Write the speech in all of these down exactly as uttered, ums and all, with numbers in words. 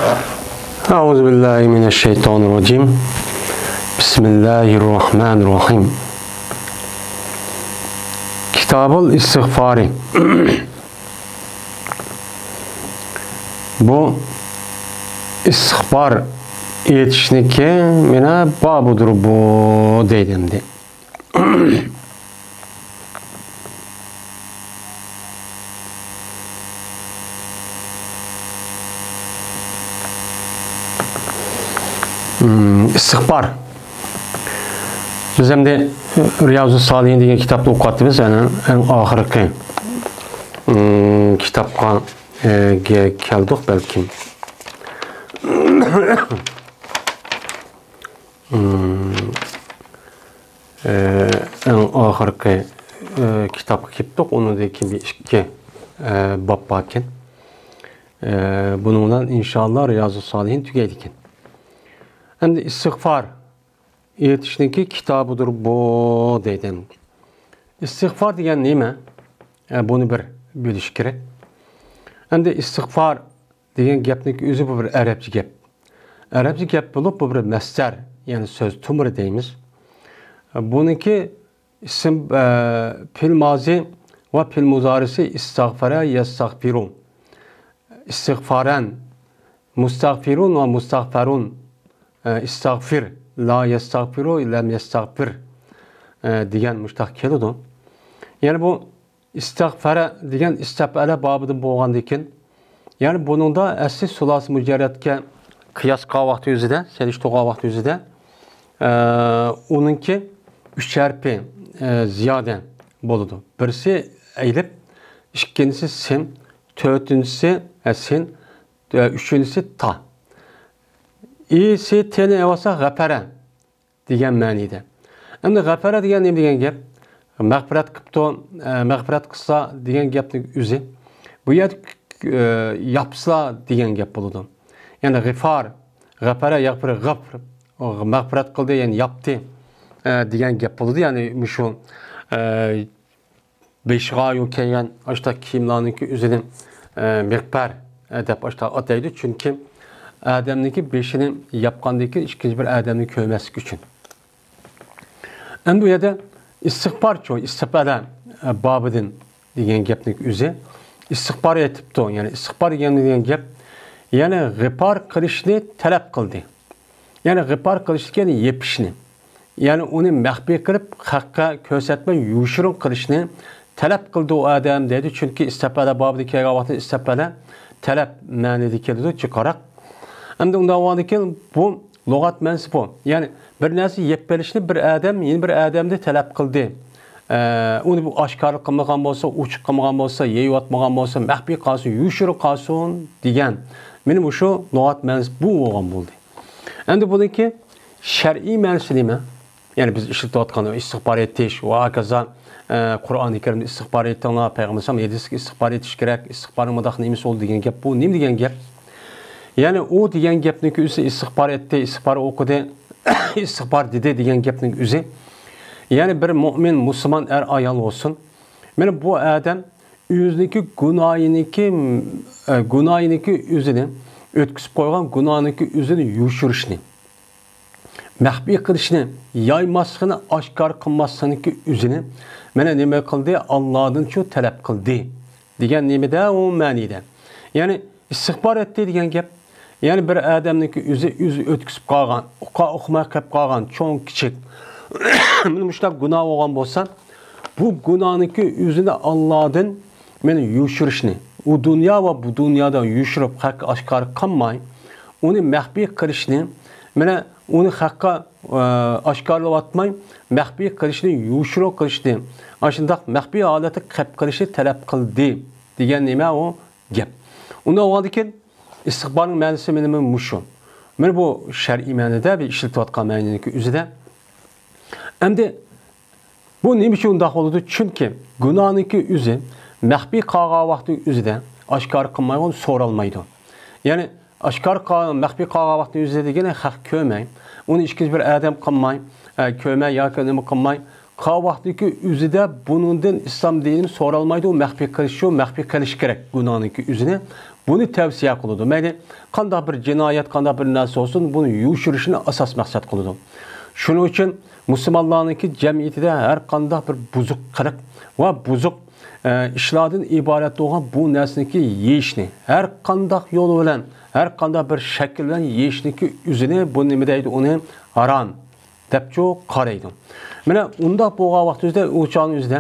أعوذ بالله من الشيطان الرجيم. بسم الله الرحمن الرحيم. كتاب الاستغفار. بۇ ئىستىغپار ئېيتىشنىڭكى مانا بابىدۇر بۇ دەيدۇ ئەمدى. ئىستىغپار. بىز ئەمدى رىيازۇ سالىھىن دېگەن كىتابنى ئوقۇۋاتىمىز، يەنى ئەڭ ئاخىرقى كىتابقا كەلدۇق بەلكىم. ئەڭ ئاخىرقى كىتابقا كەپتۇق. ئۇنىڭدىن كېيىن بىر ئىككى باب باركەن. بۇنىڭ بىلەن ئىنشاللا رىيازۇ سالىھىن تۈگەيدىكەن. ئەمدى ئىستىغفار ئېيتىشنىڭكى كىتابىدۇر بۇ دەيدۇ. ئىستىغفار دېگەن نېمە؟ بۇنى بىر بىلىش كېرەك. ئەمدى ئىستىغفار دېگەن گەپنىڭ ئۆزى بۇ بىر ئەرەبچە گەپ. ئەرەبچە گەپ بولۇپ، بۇ بىر مەسدەر، يەنى سۆز تۇمۇرى دەيمىز. بۇنىڭكى ئىسىم، ئە، پېئىل مازى ۋە پېئىل مۇزارىسى ئىستاغفەرە يەستاغفىرۇ. ئىستىغفارەن، مۇستاغفىرۇن ۋە مۇستاغفەرۇن. ئە، ئىستاغفىر، لا يەستاغفىرۇ، لەم يەستاغفىر، ئە، دېگەن مۇشتاق كېلىدۇ. يەنى بۇ ئىستەغفەرە دېگەن ئىستەپئەلە بابىدىن بولغاندىكىن، يەنى بۇنىڭدا ئەسلى سۇلاسى مۇجەررەتكە قىياس قىلغان ۋاقتى ئۆزىدە، سېلىشتۇرغان ۋاقتى ئۆزىدە، ئە، ئۇنىڭكى ئۈچ ھەرپى، ئە، زىيادە بولىدۇ. بىرسى ئەلىپ، ئىككىنچىسى سىن، تۆتىنچىسى، ئە، سىن، ئە، ئۈچىنچىسى تا. ئى سى تېنى ئەۋالسا غەپەرە دېگەن مەنىدە. ئەمدى غەپەرە دېگەن نېمە دېگەن گەپ؟ مەغپىرەت قىپتۇ، ئە، مەغپىرەت قىلسا دېگەن گەپنىڭ ئۆزى. بۇ يەردە، ئە، ياپسىلا دېگەن گەپ بولىدۇ. يەنى غىفار، غەپەرە، يەغپىر، غىفر، مەغپىرەت قىلدى، يەنى ياپتى، ئە، دېگەن گەپ بولىدۇ. يەنى مۇشۇ، ئە، بېشىغا يۇ كەلگەن ئاشتا كىيىملارنىڭكى ئۆزىنى، ئە، مىغپەر، ئە، دەپ ئاشتا ئاتايدۇ. چۈنكى ئادەمنىڭكى بېشىنى ياپقاندىن كېيىن ئىككىنچى بىر ئادەمنى كۆرمەسلىك ئۈچۈن. ئەمدى بۇ يەردە ئىستىغپارچۇ، ئىستىغپارە، ئە، بابىدىن دېگەن گەپنىڭ ئۆزى. ئىستىغپار ئېيتىپتۇ، يەنى ئىستىغپار دېگەن، دېگەن گەپ، يەنى غىپار قىلىشنى تەلەپ قىلدى. يەنى غىپار قىلىشلىق، يەنى يېپىشنى. يەنى ئۇنى مەخپىي قىلىپ، خەققە كۆرسەتمەي، يوشۇرۇن قىلىشنى تەلەپ قىلدى ئۇ ئادەم دەيدۇ. چۈنكى ئىستەپئەلە بابىدا كەلگەن ۋاقىتتا ئىستەپئەلە تەلەپ مەنىدە كېلىدۇ، جىقراق. ئەمدى ئۇنداق بولغاندىكىن بۇ لۇغەت مەنىسى بۇ. يەنى بىر نەرسە يەپ بېرىشنى بىر ئادەم يەنە بىر ئادەمدىن تەلەپ قىلدى. ئە، ئۇنى بۇ ئاشكارا قىلمىغان بولسا، ئوچۇق قىلمىغان بولسا، يېيىۋاتمىغان بولسا، مەخپىي قالسۇن، يوشۇرۇن قالسۇن دېگەن. مانا مۇشۇ لۇغەت مەنىسى بۇ بولغان بولدى. ئەمدى بۇنىڭكى شەرئىي مەنىسى نېمە؟ يەنى بىز ئىشلىتىۋاتقان ئىستىغپار ئېيتىش ۋە ھاكازا، ئە، قۇرئانى كەرىمدە ئىستىغپار ئېيتىڭلار، پەيغەمبەر ئەلەيھىسسالام ھەدىسىدە ئىستىغپار ئېيتىش كېرەك، ئىستىغپارنىڭ مۇنداق نېمىسى بولدى دېگەن گەپ، بۇ نېمە دېگەن گەپ؟ يەنى ئۇ دېگەن گەپنىڭكى ئۆزى ئىستىغپار ئېيتتى، ئىستىغپار ئوقۇدى، ئىستىغپار دېدى دېگەن گەپنىڭ ئۆزى. يەنى بىر مۆمىن، مۇسۇلمان ئەر ئايال بولسۇن. مانا بۇ ئادەم ئۆزىنىڭكى گۇناھىنىڭكى، ئە، گۇناھىنىڭكى ئۆزىنى، ئۆتكۈزۈپ قويغان گۇناھىنىڭكى ئۆزىنى يوشۇرۇشنى، مەخپىي قىلىشنى، يايماسلىقىنى، ئاشكارا قىلماسلىقىنىڭكى ئۆزىنى، مانا نېمە قىلدى؟ ئاللادىنچۇ تەلەپ قىلدى دېگەن نېمىدە ئۇ مەنىدە. يەنى ئىستىغپار ئېيتتى دېگەن گەپ. يەنى بىر ئادەمنىڭكى ئۆزى، ئۆزى ئۆتكۈزۈپ قالغان، ئۇقا ئۇقماي قېلىپ قالغان چوڭ كىچىك مانا مۇشۇنداق گۇناھ بولغان بولسا، بۇ گۇناھنىڭكى ئۆزىنى ئاللادىن مانا يوشۇرۇشنى، ئۇ دۇنيا ۋە بۇ دۇنيادا يوشۇرۇپ، خەققە ئاشكارا قىلماي، ئۇنى مەخپىي قىلىشنى، مانا ئۇنى خەققە، ئە، ئاشكارىلىۋاتماي، مەخپىي قىلىشنى، يوشۇرۇن قىلىشنى، ئاشۇنداق مەخپىي ھالەتتە قېلىپ قېلىشنى تەلەپ قىلدى دېگەن نېمە ئۇ گەپ. ئۇنداق بولغاندىكىن ئىستىغپارنىڭ مەنىسى مېنىڭ مۇشۇ. مانا بۇ شەرئىي مەنىدە بىز ئىشلىتىۋاتقان مەنىنىڭكى ئۆزىدە. ئەمدى بۇ نېمە ئۈچۈن ئۇنداق بولىدۇ؟ چۈنكى گۇناھنىڭكى ئۆزى مەخپىي قالغان ۋاقىتنىڭ ئۆزىدە ئاشكارا قىلمايدىغان، سورالمايدۇ. يەنى ئاشكارا قال-، مەخپىي قالغان ۋاقىتنىڭ ئۆزىدە دېگىنى خەق كۆرمەي، ئۇنى ئىككىنچى بىر ئادەم قىلماي، ئە، كۆرمەي ياكى نېمە قىلماي، قاۋاقتىكى ئۆزىدە بۇنىڭدىن ئىسلام دىنىنى سورالمايدۇ، مەخپىي قىلىشچۇ، مەخپىي قىلىش كېرەك گۇناھنىڭكى ئۆزىنى. بۇنى تەۋسىيە قىلىدۇ. مەيلى، قانداق بىر جىنايەت، قانداق بىر نەرسە بولسۇن، بۇنى يوشۇرۇشنى ئاساس مەقسەت قىلىدۇ. شۇنىڭ ئۈچۈن مۇسۇلمانلارنىڭكى جەمئىيىتىدە ھەر قانداق بىر بۇزۇق قىلىق ۋە بۇزۇق، ئە، ئىشلاردىن ئىبارەت بولغان بۇ نەرسىنىڭكى يېيىشنى، ھەر قانداق يول بىلەن، ھەر قانداق بىر شەكىل بىلەن يېيىشنىڭكى ئۆزىنى، بۇ نېمە دەيدۇ، ئۇنى ھارام دەپچۇ قارايدۇ. مانا ئۇنداق بولغان ۋاقتىمىزدا ئۇ چاغنىڭ ئۆزىدە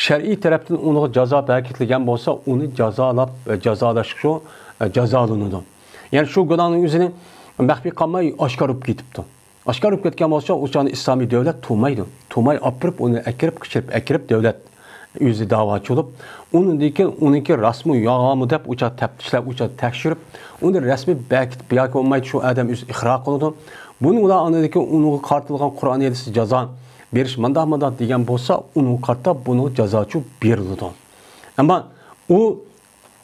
شەرئىي تەرەپتىن ئۇنىڭغا جازا بەركىتىلگەن بولسا، ئۇنى جازالاپ، جازالاش شۇ، جازالىنىدۇ. يەنى شۇ گۇناھنىڭ ئۆزىنى مەخپىي قالماي ئاشكارا بولۇپ كېتىپتۇ. ئاشكارا بولۇپ كەتكەن بولسا، ئۇ چاغنى ئىسلامىي دۆلەت تۇرمايدۇ. تۇرماي ئاپىرىپ، ئۇنى ئەكىرىپ، قېچىرىپ ئەكىرىپ، دۆلەت ئۆزى داۋاچى بولۇپ، ئۇنىڭدىن كېيىن ئۇنىڭكى راستمۇ يالغانمۇ دەپ ئۇ چاغ تەپتىشلەپ، ئۇ چاغ تەكشۈرۈپ، ئۇنى رەسمىي بەركىتىپ ياكى بولمايدۇ، شۇ ئادەم ئۆزى ئىقرار قىلىدۇ. بۇنى ئۇلار ئاندىن كېيىن ئۇنىڭغا قارىتىلغان قۇرئان ھەدىسى جازا بېرىش مانداق مانداق دېگەن بولسا، ئۇنىڭغا قارىتا بۇنىڭغا جازاچۇ بېرىلىدۇ. ئەمما ئۇ،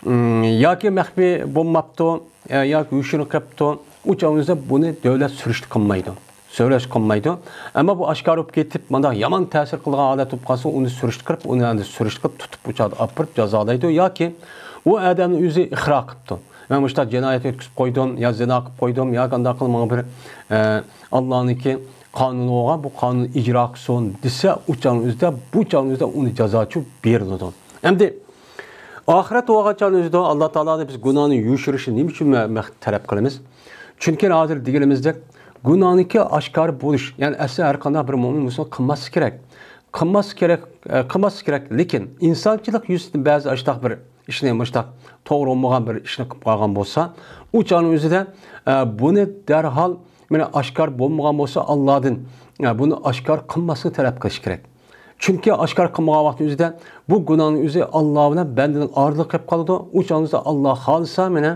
ئىم، ياكى مەخپىي بولماپتۇ، ئە، ياكى يوشۇرۇن قىلىپتۇ، ئۇ چاغنىڭدا بۇنى دۆلەت سۈرۈشتە قىلمايدۇ. سۈرۈشتە قىلمايدۇ. ئەمما بۇ ئاشكارا بولۇپ كېتىپ، مانداق يامان تەسىر قىلغان ھالەت بولۇپ قالسا، ئۇنى سۈرۈشتە قىلىپ، ئۇنى ئەمدى سۈرۈشتە قىلىپ تۇتۇپ، ئۇ چاغدا ئاپىرىپ جازالايدۇ ياكى ئۇ ئادەمنى ئۆزى ئىقرار قىپتۇ. مەن مۇشۇنداق جىنايەت ئۆتكۈزۈپ قويدۇم، يا زىنا قىلىپ قويدۇم، يا قانداق قىلىپ ماڭا بىر، ئە، ئاللانىڭكى قانۇنى بولغان، بۇ قانۇن ئىجرا قىلسۇن دېسە، ئۇ چاغنىڭ ئۆزىدە، بۇ چاغنىڭ ئۆزىدە ئۇنى جازاچۇ بېرىلىدۇ. ئەمدى ئاخىرەت بولغان چاغنىڭ ئۆزىدە ئاللا تائالا بىز گۇناھنى يوشۇرۇشنى نېمە ئۈچۈن مە-، مە-، تەلەپ قىلىمىز؟ چۈنكى ھازىر دېگىنىمىزدەك گۇناھنىڭكى ئاشكارا بولۇش، يەنى ئەسلى ھەر قانداق بىر مۆمىن مۇسۇلمان قىلماسلىقى كېرەك. قىلماسلىقى كېرەك، ئە، قىلماسلىقى كېرەك. لېكىن ئىنسانچىلىق يۈزىسىدىن بەزى ئاشتاق بىر ئىشنى، مۇشتاق توغرا بولمىغان بىر ئىشنى قىلىپ قالغان بولسا، ئۇ چاغنىڭ ئۆزىدە، ئە، بۇنى دەرھال، مانا، ئاشكار بولمىغان بولسا، ئاللادىن، ئە، بۇنى ئاشكار قىلماسلىقنى تەلەپ قىلىش كېرەك. چۈنكى ئاشكار قىلمىغان ۋاقتى ئۆزىدە بۇ گۇناھنىڭ ئۆزى ئاللا بىلەن بەندىنىڭ ئارىلىقى قېلىپ قالىدۇ. ئۇ چاغنىڭ ئۆزىدە ئاللا خالىسا، مانا،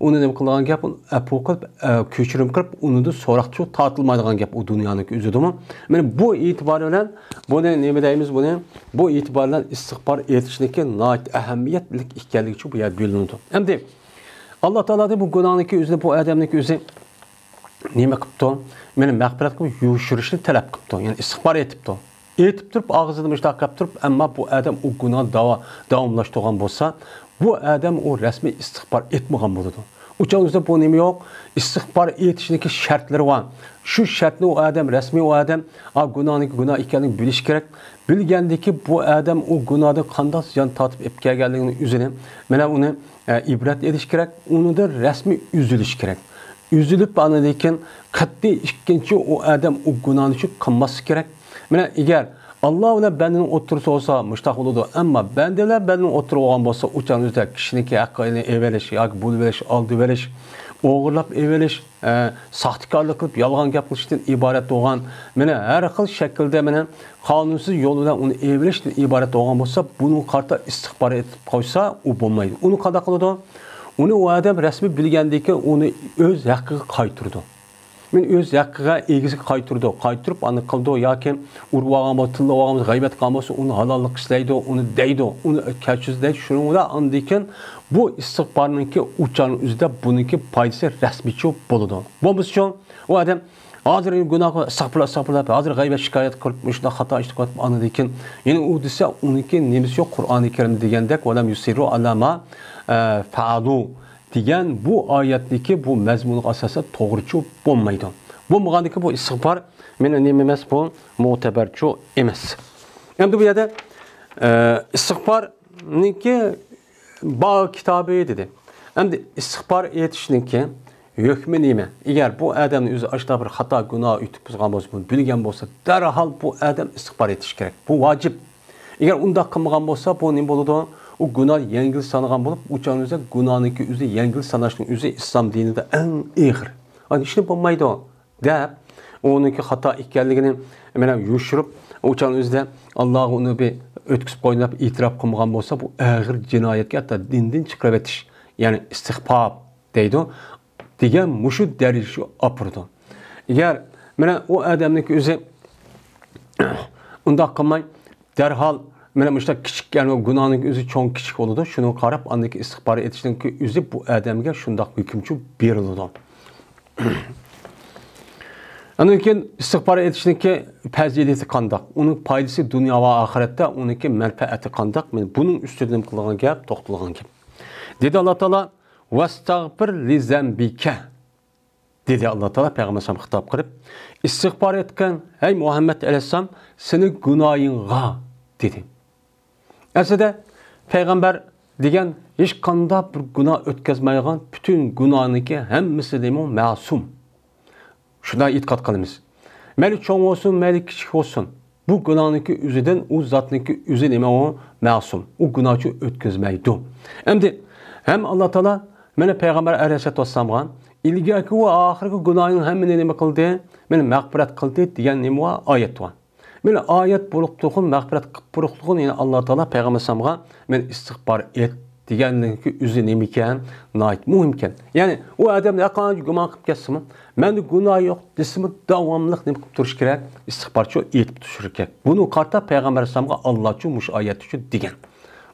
ئۇنى نېمە قىلىدىغان گەپ، ئۇنى ئەپۇ قىلىپ، ئە، كۆچۈرۈم قىلىپ، ئۇنىڭدىن سوراقچۇ تارتىلمايدىغان گەپ ئۇ دۇنيانىڭ ئۆزىدىمۇ. مانا بۇ ئېتىبار بىلەن بۇنى نېمە دەيمىز بۇنى؟ بۇ ئېتىبار بىلەن ئىستىغپار ئېيتىشنىڭكى ناھايىتى ئەھمىيەتلىك ئىكەنلىكى شۇ بۇ يەردە بىلىنىدۇ. ئەمدى ئاللا تائالادىن بۇ گۇناھنىڭكى ئۆزىنى، بۇ ئادەمنىڭكى ئۆزى نېمە قىپتۇ؟ مېنى مەغپىرەت قىلىپ يوشۇرۇشنى تەلەپ قىپتۇ. يەنى ئىستىغپار ئېيتىپتۇ. ئېيتىپ تۇرۇپ، ئاغزىدا مۇشۇنداق قىلىپ تۇرۇپ، ئەمما بۇ ئادەم ئۇ گۇناھنى داۋا-، داۋاملاشتۇرغان بولسا، بۇ ئادەم ئۇ رەسمىي ئىستىغپار ئېيتمىغان بولىدۇ. ئۇ چاغ ئۆزىدە بۇ نېمە يوق؟ ئىستىغپار ئېيتىشنىڭكى شەرتلىرى بار. شۇ شەرتنى ئۇ ئادەم، رەسمىي ئۇ ئادەم، ئا، گۇناھنىڭكى گۇناھ ئىكەنلىكىنى بىلىشى كېرەك. بىلگەندىكى بۇ ئادەم ئۇ گۇناھدىن قانداق زىيان تارتىپ ئېلىپ كەلگەنلىكىنى ئۆزىنى، مانا ئۇنى، ئە، ئىبرەت ئېلىش كېرەك، ئۇنىڭدىن رەسمىي ئۈزۈلۈش كېرەك. ئۈزۈلۈپ، ئاندىن كېيىن قەتئىي ئىككىنچى ئۇ ئادەم ئۇ گۇناھنى شۇ قىلماسلىقى كېرەك. مانا ئەگەر ئاللا بىلەن بەندىنىڭ ئوتتۇرىسى بولسا، مۇشتاق بولىدۇ. ئەمما بەندە بىلەن بەندىنىڭ ئوتتۇرا بولغان بولسا، ئۇ چاغنىڭ ئۆزىدە كىشىنىڭكى ھەققىنى ئېلىۋېلىش ياكى بۇلىۋېلىش، ئالدىۋېلىش، ئوغرىلاپ ئېلىۋېلىش، ئە، ساختىكارلىق قىلىپ، يالغان گەپ قىلىشتىن ئىبارەت بولغان، مانا ھەر خىل شەكىلدە، مانا قانۇنسىز يول بىلەن ئۇنى ئېلىۋېلىشتىن ئىبارەت بولغان بولسا، بۇنىڭغا قارىتا ئىستىغپار ئېيتىپ قويسا، ئۇ بولمايدۇ. ئۇنى قانداق قىلىدۇ؟ ئۇنى ئۇ ئادەم رەسمىي بىلگەندىن كېيىن ئۇنى ئۆز ھەققىگە قايتۇرىدۇ. مانا ئۆز ھەققىگە، ئېگىزىگە قايتۇرىدۇ. قايتۇرۇپ ئاندىن قىلىدۇ ياكى ئۇرۇۋالغان بولسا، تىللىۋالغان بولسا، غەيۋەت قىلغان بولسا، ئۇنى ھالاللىق ئىسلەيدۇ، ئۇنى دەيدۇ، ئۇنى كەچۈرسە دەيدۇ. شۇنىڭ بىلەن ئاندىن كېيىن بۇ ئىستىغپارنىڭكى ئۇچارنىڭ ئۆزىدە بۇنىڭكى پايدىسى رەسمىيچۇ بولىدۇ. بولمىسىچۇ، ئۇ ئادەم ھازىر گۇناھ قىلىپ، ئەستەغپۇرۇللا، ئەستەغپۇرۇللا، ھازىر غەيۋەت شىكايەت قىلىپ، مۇشۇنداق خاتا ئىشنى قىلىپ، ئاندىن كېيىن يەنە ئۇ دېسە، ئۇنىڭكى نېمىسى يوق، قۇرئانى كەرىمدە دېگەندەك، ۋەلەم يۇسىررۇ ئەلا ما، ئە، فەئەلۇ دېگەن بۇ ئايەتتىكى بۇ مەزمۇنغا ئاساسەن توغرىچۇ بولمايدۇ. بولمىغاندىكى بۇ ئىستىغپار مېنىڭ نېمە ئەمەس، بۇ مۇتەبەرچۇ ئەمەس. ئەمدى بۇ يەردە، ئە، ئىستىغپارنىڭكى باب كىتابى دېدى. ئەمدى ئىستىغپار ئېيتىشنىڭكى ھۆكمى نېمە؟ ئەگەر بۇ ئادەمنى ئۆزى ئاشۇنداق بىر خاتا گۇناھ ئۆتكۈزگەن بولسا، بۇنى بىلگەن بولسا، دەرھال بۇ ئادەم ئىستىغپار ئېيتىشى كېرەك. بۇ ۋاجىپ. ئەگەر ئۇنداق قىلمىغان بولسا، بۇ نېمە بولىدۇ؟ ئۇ گۇناھ يەڭگىل سانىغان بولۇپ، ئۇ چاغنىڭ ئۆزى گۇناھنىڭكى ئۆزى يەڭگىل ساناشنىڭ ئۆزى ئىسلام دىنىدا ئەڭ ئېغىر. ئاندىن ئىشنى بولمايدۇ دەپ، ئۇنىڭكى خاتا ئىكەنلىكىنى مانا يوشۇرۇپ، ئۇ چاغنىڭ ئۆزىدە ئاللاغا ئۇنى بىر ئۆتكۈزۈپ قويدۇم دەپ ئېتىراپ قىلمىغان بولسا، بۇ ئېغىر جىنايەتكە، ھەتتا دىندىن چىقىرىۋېتىش، يەنى ئىستىغپار دەيدۇ، دېگەن مۇشۇ دەرىجىگە ئاپىرىدۇ. ئەگەر مانا ئۇ ئادەمنىڭكى ئۆزى ئۇنداق قىلماي، دەرھال مانا مۇشۇنداق كىچىك، يەنى گۇناھنىڭ ئۆزى چوڭ كىچىك بولىدۇ. شۇنىڭغا قاراپ، ئاندىن كېيىن ئىستىغپار ئېيتىشنىڭ ئۆزى بۇ ئادەمگە شۇنداق ھۆكۈمچۇ بېرىلىدۇ. ئاندىن كېيىن ئىستىغپار ئېيتىشنىڭكى پەزىلىتى قانداق؟ ئۇنىڭ پايدىسى دۇنيا ۋە ئاخىرەتتە، ئۇنىڭكى مەنپەئەتى قانداق؟ مانا بۇنىڭ ئۈستىدە نېمە قىلغان گەپ، توختالغان گەپ. دېدى ئاللا تائالا، «ۋەستەغپىر لىزەنبىكە.» دېدى ئاللا تائالا پەيغەمبەر ئەلەيھىسسالامغا خىتاب قىلىپ، «ئىستىغپار ئېيتقىن، ھەي مۇھەممەد ئەلەيھىسسالام، سېنىڭ گۇناھىڭغا.» دېدى. ئەسلىدە پەيغەمبەر دېگەن ھېچقانداق بىر گۇناھ ئۆتكۈزمەيدىغان، پۈتۈن گۇناھنىڭكى ھەممىسىدىنمۇ مەسۇم. شۇنداق ئېتىقاد قىلىمىز. مەيلى چوڭ بولسۇن، مەيلى كىچىك بولسۇن، بۇ گۇناھنىڭكى ئۆزىدىن، ئۇ زاتنىڭكى ئۆزى نېمە ئۇ؟ مەسۇم. ئۇ گۇناھچۇ ئۆتكۈزمەيدۇ. ئەمدى ھەم ئاللا تائالا مانا پەيغەمبەر ئەلەيھىسسالاتۇ ۋەسسالامغا ئىلگەركى ۋە ئاخىرقى گۇناھىڭ ھەممىنى نېمە قىلدى؟ مانا مەغپىرەت قىلدى دېگەن نېمە بار؟ ئايەت بار. مانا ئايەت بولۇپ تۇرغان، مەغپىرەت قىلىپ بولۇپ تۇرغان، يەنى ئاللا تائالا پەيغەمبەر ئەلەيھىسسالامغا مانا ئىستىغپار ئېيت دېگەنلىكى ئۆزى نېمىكەن؟ ناھايىتى مۇھىمكەن. يەنى ئۇ ئادەم ھەرقانچە گۇمان قىلىپ كەتسىمۇ، مەندە گۇناھ يوق دېسىمۇ، داۋاملىق نېمە قىلىپ تۇرۇش كېرەك؟ ئىستىغپارچۇ ئېيتىپ تۇرۇش كېرەك. بۇنى قارىتا پەيغەمبەر ئەلەيھىسسالامغا ئاللاچۇ مۇشۇ ئايەتتىچۇ دېگەن.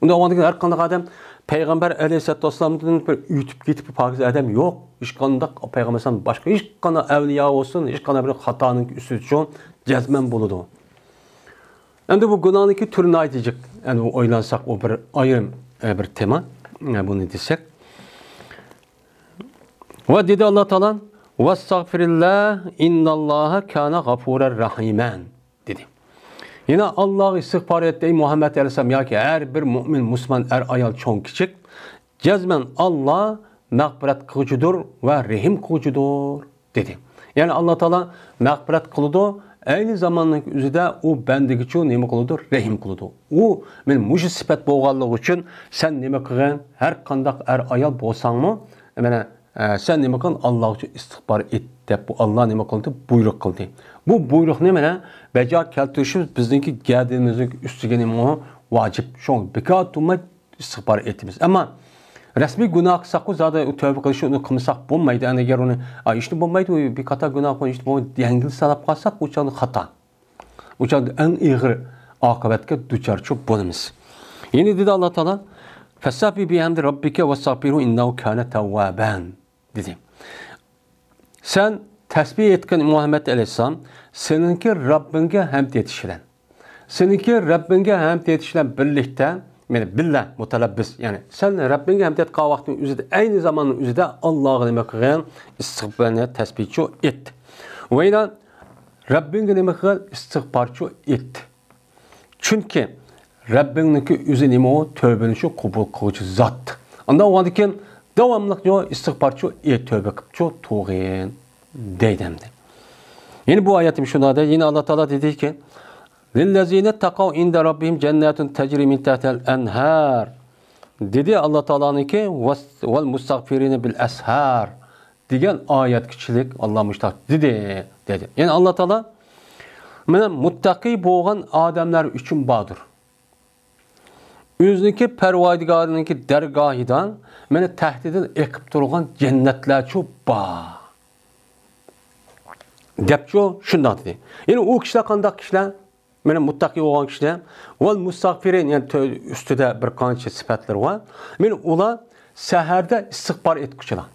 ئۇنداق بولغاندىكىن ھەر قانداق ئادەم پەيغەمبەر ئەلەيھىسسالاتۇ ۋەسسالامدىن بىر ئۆتۈپ كېتىپ پاكىز ئادەم يوق. ھېچقانداق پەيغەمبەر ئەلەيھىسسالام باشقا ھېچقانداق ئەۋلىيا بولسۇن، ھېچقانداق بىر خاتانىڭ ئۈستىچۇ جەزمەن بولىدۇ. ئەمدى بۇ گۇناھنىڭكى تۈرى ناھايىتى جىق. ئەمدى بۇ ئويلانساق، ئۇ بىر ئايرىم، ئە، بىر تېما. ئە، بۇنى دېسەك. ۋە دېدى ئاللا تائالا، «ۋەستەغفىرىللا، ئىنناللاھا كانە غەفۇرەر رەھىمەن.» دېدى. يەنە ئاللاغا ئىستىغپار ئېيت، ئەي مۇھەممەد ئەلەيھىسسالام، ياكى ھەر بىر مۇئمىن، مۇسۇلمان، ئەر، ئايال، چوڭ، كىچىك، جەزمەن ئاللا مەغپىرەت قىلغۇچىدۇر ۋە رەھىم قىلغۇچىدۇر، دېدى. يەنى ئاللا تائالا مەغپىرەت قىلىدۇ، ئەينى زاماننىڭ ئۆزىدە ئۇ بەندىگىچۇ نېمە قىلىدۇ؟ رەھىم قىلىدۇ. ئۇ، مانا مۇشۇ سۈپەت بولغانلىقى ئۈچۈن سەن نېمە قىلغىن؟ ھەر قانداق ئەر ئايال بولساڭمۇ، مانا، ئە، سەن نېمە قىلغىن؟ ئاللاغىچۇ ئىستىغپار ئېيت، دەپ بۇ ئاللا نېمە قىلدى؟ بۇيرۇق قىلدى. بۇ بۇيرۇقنى مانا بەجا كەلتۈرۈشىمىز بىزنىڭكى گەدىنىمىزنىڭ ئۈستىگە نېمە ۋاجىپ. شۇڭا بىكار تۇرماي ئىستىغپار ئېيتىمىز. ئەمما رەسمىي گۇناھ قىلساققۇ زادى ئۇ تەۋبە قىلىشى ئۇنى قىلمىساق بولمايدۇ. ئەنە ئەگەر ئۇنى، «ئا، ئىشنى بولمايدۇ، بىر قاتار گۇناھ قىلغان ئىشنى بولمايدۇ» دېگەنگە سالاپ قالساق، ئۇ چاغدا خاتا. ئۇ چاغدا ئەڭ ئېغىر ئاقىۋەتكە دۇچارچۇ بولىمىز. يەنە دېدى ئاللا تائالا، «فەسەببىھ بىھەمدى رەببىكە ۋەستەغفىرھۇ ئىننەھۇ كانە تەۋۋابەن» دېدى. سەن تەسبىھ ئېيتقىن مۇھەممەد ئەلەيھىسسالام، سېنىڭكى رەببىڭگە ھەمد ئېيتىش بىلەن. سېنىڭكى رەببىڭگە ھەمد ئېيتىش بىلەن بىرلىكتە، يەنى بىللە مۇتەلەببىس، يەنى سەن رەببىڭگە ھەمد ئېيتقان ۋاقتىڭ ئۆزىدە، ئەينى زاماننىڭ ئۆزىدە ئاللاغا نېمە قىلغىن؟ ئىستىغپارنى، تەسبىھچۇ ئېيت. ۋە يەنە رەببىڭگە نېمە قىلغىن؟ ئىستىغپارچۇ ئېيت. چۈنكى رەببىڭنىڭكى ئۆزى نېمە ئۇ؟ تۆۋبىنى شۇ قوبۇل قىلغۇچى زات. ئانداق بولغاندىن كېيىن داۋاملىق يو ئىستىغپارچۇ ئېيت، تۆۋبە قىلىپچۇ تۇرغىن دەيدۇ ئەمدى. يەنە بۇ ئايەتتە شۇنداق دەيدۇ. يەنە ئاللا تائالا دېدىكى، لىللەزىنە تەقەۋ ئىندە رەببىھىم جەننەتۇن تەجرى مىن تەھتىھەل ئەنھار. دېدى ئاللا تائالانىڭكى، ۋەس-، ۋەل مۇستەغفىرىنە بىل ئەسھار دېگەن ئايەتكىچىلىك ئاللا مۇشتاق دېدى، دېدى. يەنى ئاللا تائالا، مانا مۇتتەقى بولغان ئادەملەر ئۈچۈن باردۇر. ئۆزىنىڭكى پەرۋەردىگارىنىڭكى دەرگاھىدا مانا تەھتىدىن ئېقىپ تۇرغان جەننەتلەرچۇ بار. دەپچۇ شۇنداق دېدى. يەنى ئۇ كىشىلەر قانداق كىشىلەر؟ مانا مۇتتەقى بولغان كىشىلەر. ۋەل مۇستەغفىرىن، يەنى تۆ-، ئۈستىدە بىر قانچە سۈپەتلىرى بار. مانا ئۇلار سەھەردە ئىستىغپار ئېيتقۇچىلار.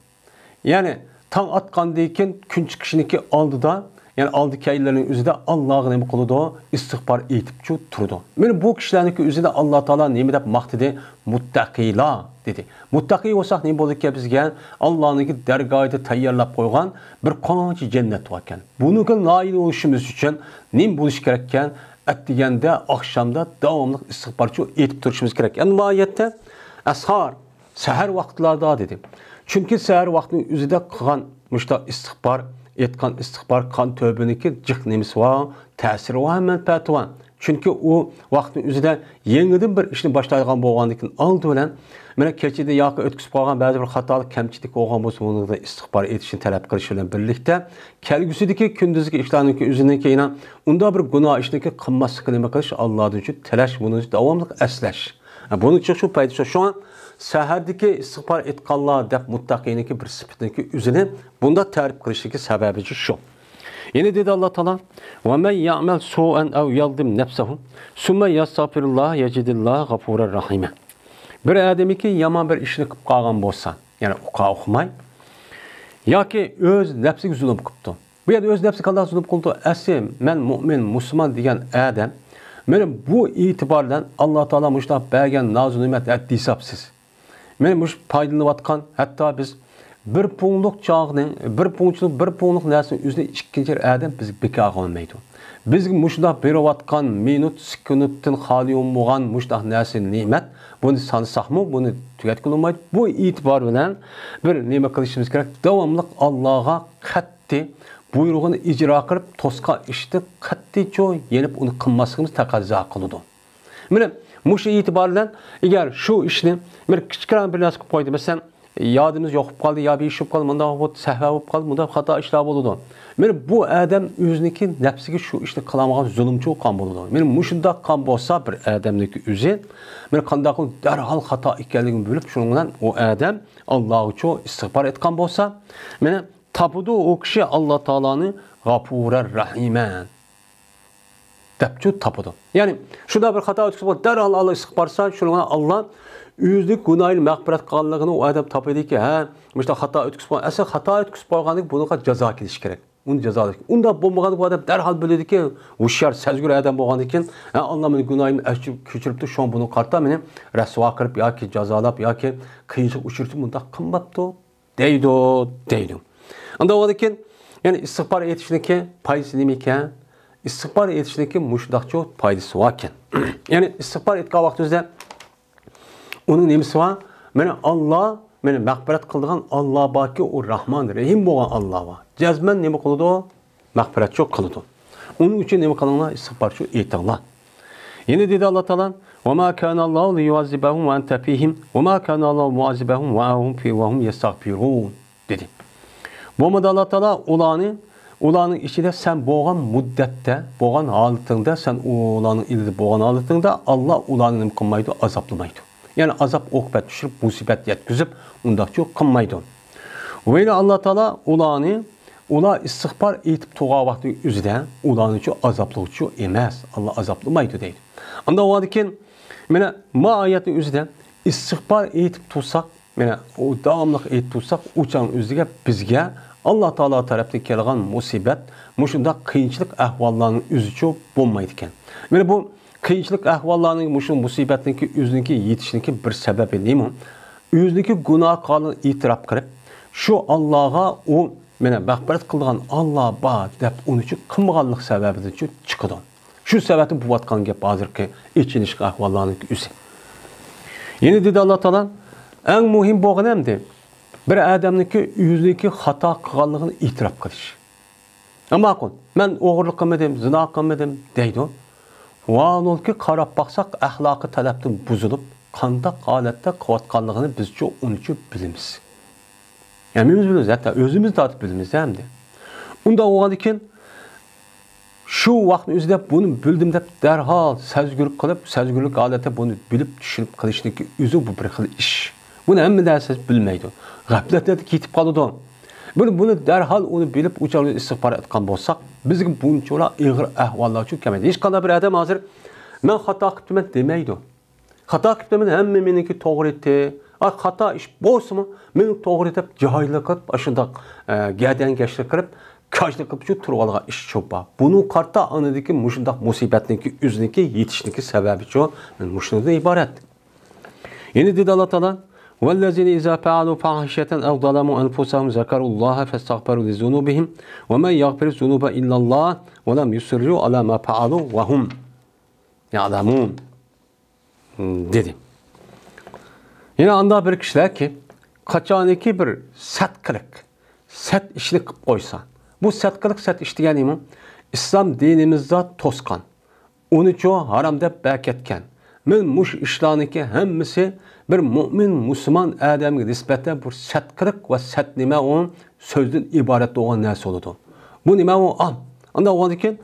يەنى تاڭ ئاتقاندىن كېيىن كۈن چىقىشنىڭكى ئالدىدا، يەنى ئالدى كەينلىرىنىڭ ئۆزىدە ئاللاغا نېمە قىلىدۇ؟ ئىستىغپار ئېيتىپچۇ تۇرىدۇ. مانا بۇ كىشىلەرنىڭكى ئۆزىنى ئاللا تائالا نېمە دەپ ماختىدى؟ مۇتتەقىلار دېدى. مۇتتەقى بولساق نېمە بولىدىكەن بىزگە؟ ئاللانىڭكى دەرگاھىدا تەييارلاپ قويغان بىر قانچە جەننەت باركەن. بۇنىڭغا نائىل بولۇشىمىز ئۈچۈن نېمە بولۇش كېرەككەن؟ ئەتىگەندە، ئاخشامدا داۋاملىق ئىستىغپارچۇ ئېيتىپ تۇرۇشىمىز كېرەك. ئەمما ئايەتتە ئەسھار، سەھەر ۋاقىتلاردا دېدى. چۈنكى سەھەر ۋاقتىنىڭ ئۆزىدە قىلغان مۇشۇنداق ئىستىغپار، ئېيتقان ئىستىغپار، قىلغان تۆبىنىڭكى جىق نېمىسى بار، تەسىرى ۋە مەنپەئەتى بار. چۈنكى ئۇ ۋاقىتنىڭ ئۆزىدە يېڭىدىن بىر ئىشنى باشلايدىغان بولغاندىن كېيىن ئالدى بىلەن، مانا كېچىدە ياكى ئۆتكۈزۈپ قالغان بەزى بىر خاتالىق، كەمچىلىك بولغان بولسا، بۇنىڭدا ئىستىغپار ئېيتىشنى تەلەپ قىلىش بىلەن بىرلىكتە، كەلگۈسىدىكى كۈندۈزدىكى ئىشلارنىڭكى ئۆزىنىڭكى يەنە ئۇنداق بىر گۇناھ ئىشنىڭكى قىلماسلىققا نېمە قىلىش، ئاللادىن ئۈچۈن تىلەش، بۇنى داۋاملىق ئەسلەش. بۇنىڭ ئۈچۈن شۇ پايدا شۇ. شۇڭا سەھەردىكى ئىستىغپار ئېيتقانلار دەپ مۇتتەقىنىڭكى بىر سۈپىتىنىڭكى ئۆزىنى بۇنداق تەرىپ قىلىشتىكى سەۋەبى شۇ. يەنە دېدى ئاللا تائالا، ۋە مەن يەئمەل سۇئەن ئەۋ يەزلىم نەفسەھۇ سۇممە يەستەغفىرۇللاھ يەجىدىللاھ غەفۇرەر رەھىمە. بىر ئادەمكى يامان بىر ئىشنى قىلىپ قالغان بولسا، يەنى ئۇقا ئۇقماي، ياكى ئۆز نەپسىگە زۇلۇم قىپتۇ. بۇ يەردە ئۆز نەپسىگە قانداق زۇلۇم قىلىدۇ؟ ئەسلى مەن مۇئمىن، مۇسۇلمان دېگەن ئادەم، مانا بۇ ئېتىبار بىلەن ئاللا تائالا مۇشۇنداق بەرگەن نازۇ نېمەت ھەددى ھېسابسىز. مانا مۇشۇ پايدىلىنىۋاتقان، ھەتتا بىز بىر پۇڭلۇق چاغنى، بىر پۇڭچىلىق، بىر پۇڭلۇق نەرسىنى ئۆزىنى ئىككىنچى بىر ئادەم بىز بىكارغا ئالمايدۇ. بىزگە مۇشۇنداق بېرىۋاتقان مىنۇت، سېكۇنتتىن خالىي بولمىغان مۇشۇنداق نەرسە، نېمەت، بۇنى سانىساقمۇ، بۇنى تۈگەتكىلى بولمايدۇ. بۇ ئېتىبار بىلەن بىر نېمە قىلىشىمىز كېرەك؟ داۋاملىق ئاللاغا قەتئىي بۇيرۇغىنى ئىجرا قىلىپ، توسقان ئىشتىن قەتئىيچۇ يېنىپ ئۇنى قىلماسلىقىمىز تەقەززا قىلىدۇ. مانا مۇشۇ ئېتىبار بىلەن، ئەگەر شۇ ئىشنى بىر كىچىككىنە بىر نەرسە قىلىپ قويدى، مەسىلەن، يادىمىز يوقىلىپ قالدى، يا بىر ئىش بولۇپ قالدى، مۇنداق بولۇپ سەھۋا بولۇپ قالدى، مۇنداق خاتا ئىشلار بولىدۇ. مانا بۇ ئادەم ئۆزىنىڭكى نەپسىگە شۇ ئىشنى قىلالمىغان زۇلۇمچى بولغان بولىدۇ. مانا مۇشۇنداق قىلغان بولسا بىر ئادەمنىڭكى ئۆزى، مانا قانداق قىلىپ دەرھال خاتا ئىكەنلىكىنى بىلىپ، شۇنىڭ بىلەن ئۇ ئادەم ئاللاغىچۇ ئىستىغپار ئېيتقان بولسا، مانا تاپىدۇ ئۇ كىشى ئاللا تائالانى غەپۇرەر رەھىمەن دەپچۇ تاپىدۇ. يەنى شۇنداق بىر خاتا ئۆتكۈزۈپ، دەرھال ئاللا ئىستىغپار ئېيتسا، شۇنىڭغا ئاللا ئۆزىنىڭ گۇناھىنى مەغپىرەت قىلغانلىقىنى ئۇ ئادەم تاپىدىكى، ھە، مۇشۇنداق خاتا ئۆتكۈزۈپ قويغان، ئەسلى خاتا ئۆتكۈزۈپ قويغاندىكىن بۇنىڭغا جازا كېلىشى كېرەك. ئۇنى جازالاش. ئۇنداق بولمىغاندىكىن ئۇ ئادەم دەرھال بىلىدىكى، ھوشيار، سەزگۈر ئادەم بولغاندىكىن، ھە، ئاللا مېنىڭ گۇناھىمنى ئەچ-، كېچۈرۈپتۇ، شۇڭا بۇنى قارىتا مېنى رەسۋا قىلىپ ياكى جازالاپ ياكى قىيىنچىلىق ئۇچرىتىپ مۇنداق قىلماپتۇ دەيدۇ، دەيدۇ. ئاندىن بولغاندىكىن، يەنى ئىستىغپار ئېيتىشنىڭكى پايدىسى نېمە ئىكەن؟ ئىستىغپار ئېيتىشنىڭكى مۇشۇنداقچۇ پايدىسى بار ئىكەن. يەنى ئىستىغپار ئېيتقان ۋاقتىمىزدا ئۇنىڭ نېمىسى بار؟ مانا ئاللا، مانا مەغپىرەت قىلىدىغان ئاللا باركى، ئۇ راھمان، رەھىم بولغان ئاللا بار. جەزمەن نېمە قىلىدۇ؟ مەغپىرەتچۇ قىلىدۇ. ئۇنىڭ ئۈچۈن نېمە قىلىڭلار؟ ئىستىغپارچۇ ئېيتىڭلار. يەنە دېدى ئاللا تائالا، وما كان الله ليعذبهم وأنت فيهم وما كان الله معذبهم وهم في-، وهم يستغفرون، دېدى. بولمىدى ئاللا تائالا ئۇلارنى، ئۇلارنىڭ ئىچىدە سەن بولغان مۇددەتتە، بولغان ھالىتىڭدە، سەن ئۇلارنىڭ ئىلىدا بولغان ھالىتىڭدە ئاللا ئۇلارنى نېمە قىلمايدۇ؟ ئازابلىمايدۇ. يەنى ئازاب ئوقۇبەت چۈشۈرۈپ، مۇسىبەت يەتكۈزۈپ، ئۇنداقچۇ قىلمايدۇ. ۋەيلى ئاللا تائالا ئۇلارنى، ئۇلار ئىستىغپار ئېيتىپ تۇرغان ۋاقتى ئۆزىدە ئۇلارنىچۇ ئازابلىغۇچۇ ئەمەس، ئاللا ئازابلىمايدۇ دەيدۇ. ئاندىن ئۇنىڭدىن كېيىن مانا ما ئايەتنىڭ ئۆزىدە ئىستىغپار ئېيتىپ تۇرساق، مانا ئۇ داۋاملىق ئېيتىپ تۇرساق، ئۇ چاغنىڭ ئۆزىگە بىزگە ئاللا تائالا تەرەپتىن كېلىدىغان مۇسىبەت، مۇشۇنداق قىيىنچىلىق ئەھۋاللارنىڭ ئۆزىچۇ بولمايدىكەن. مانا بۇ قىيىنچىلىق ئەھۋاللارنىڭ، مۇشۇ مۇسىبەتنىڭكى ئۆزىنىڭكى يېتىشنىڭكى بىر سەۋەبى نېمە؟ ئۆزىنىڭكى گۇناھ قىلغانلىقىنى ئېتىراپ قىلىپ، شۇ ئاللاغا ئۇ، مانا مەغپىرەت قىلىدىغان ئاللا بار دەپ ئۇنىچۇ قىلمىغانلىق سەۋەبىدىنچۇ چىقىدۇ. شۇ سەۋەبتىن بولۇۋاتقان گەپ ھازىرقى ئېچىنىشلىق ئەھۋاللارنىڭكى ئۆزى. يەنە دېدى ئاللا تائالا، ئەڭ مۇھىم بولغىنى ئەمدى بىر ئادەمنىڭكى ئۆزىنىڭكى خاتا قىلغانلىقىنى ئېتىراپ قىلىش. ماقۇل، مەن ئوغرىلىق قىلمىدىم، زىنا قىلمىدىم دەيدۇ. ۋاھالەنكى قاراپ باقساق، ئەخلاقى تەرەپتىن بۇزۇلۇپ، قانداق ھالەتتە قىلىۋاتقانلىقىنى بىزچۇ ئۇنىچۇ بىلىمىز. ھەممىمىز بىلىمىز، ھەتتا ئۆزىمىز تارتىپ بىلىمىز ئەمدى. ئۇنداق بولغاندىكىن، شۇ ۋاقىتنىڭ ئۆزىدە بۇنى بىلدىم دەپ دەرھال سەزگۈرلۈك قىلىپ، سەزگۈرلۈك ھالەتتە بۇنى بىلىپ، چۈشىنىپ قىلىشنىڭكى ئۆزى بۇ بىر خىل ئىش. بۇنى ھەممە نەرسە بىلمەيدۇ. غەپلەتلەردە كېتىپ قالىدۇ. بۇنى، بۇنى دەرھال ئۇنى بىلىپ، ئۇ چاغدا ئىستىغپار ئېيتقان بولساق، بىزگە بۇنچىۋالا ئېغىر ئەھۋاللارچۇ كەلمەيدۇ. ھېچقانداق بىر ئادەم ھازىر، مەن خاتا قىپتىمەن دېمەيدۇ. خاتا قىپتىمەن، ھەممە مېنىڭكى توغرا ئىدى. ئا، خاتا ئىش بولسىمۇ، مېنىڭ توغرا دەپ جاھىللىق قىلىپ، ئاشۇنداق، ئە، گەدەنكەشلىك قىلىپ، كاجلىق قىلىپ شۇ تۇرۇۋالغان ئىش چوپا. بۇنىڭ قارىتا ئانىدىكى مۇشۇنداق مۇسىبەتنىڭكى ئۆزىنىڭكى يېتىشنىڭكى سەۋەبىچۇ، مۇشۇنىڭدىن ئىبارەت. يەنە دېدى ئاللا تائالا، والذين إذا فعلوا فاحشة أو ظلموا أنفسهم ذكروا الله فاستغفروا لذنوبهم ومن يغفر الذنوب إلا الله ولم يصروا على ما فعلوا وهم يعلمون. دېدى. يەنە ئاندا بىر كىشىلەركى، قاچانكى بىر سەت قىلىق، سەت ئىشنى قىلىپ قويسا، بۇ سەت قىلىق، سەت ئىش دېگەن نېمە؟ ئىسلام دىنىمىزدا توسقان، ئۇنىچۇ ھارام دەپ بەكەتكەن. مەن مۇشۇ ئىشلارنىڭكى ھەممىسى بىر مۇئمىن، مۇسۇلمان ئادەمگە نىسبەتەن بۇ سەت قىلىق ۋە سەت نېمە ئۇ سۆزدىن ئىبارەت بولغان نەرسە بولىدۇ. بۇ نېمە ئۇ؟ ئا، ئانداق بولغاندىكىن،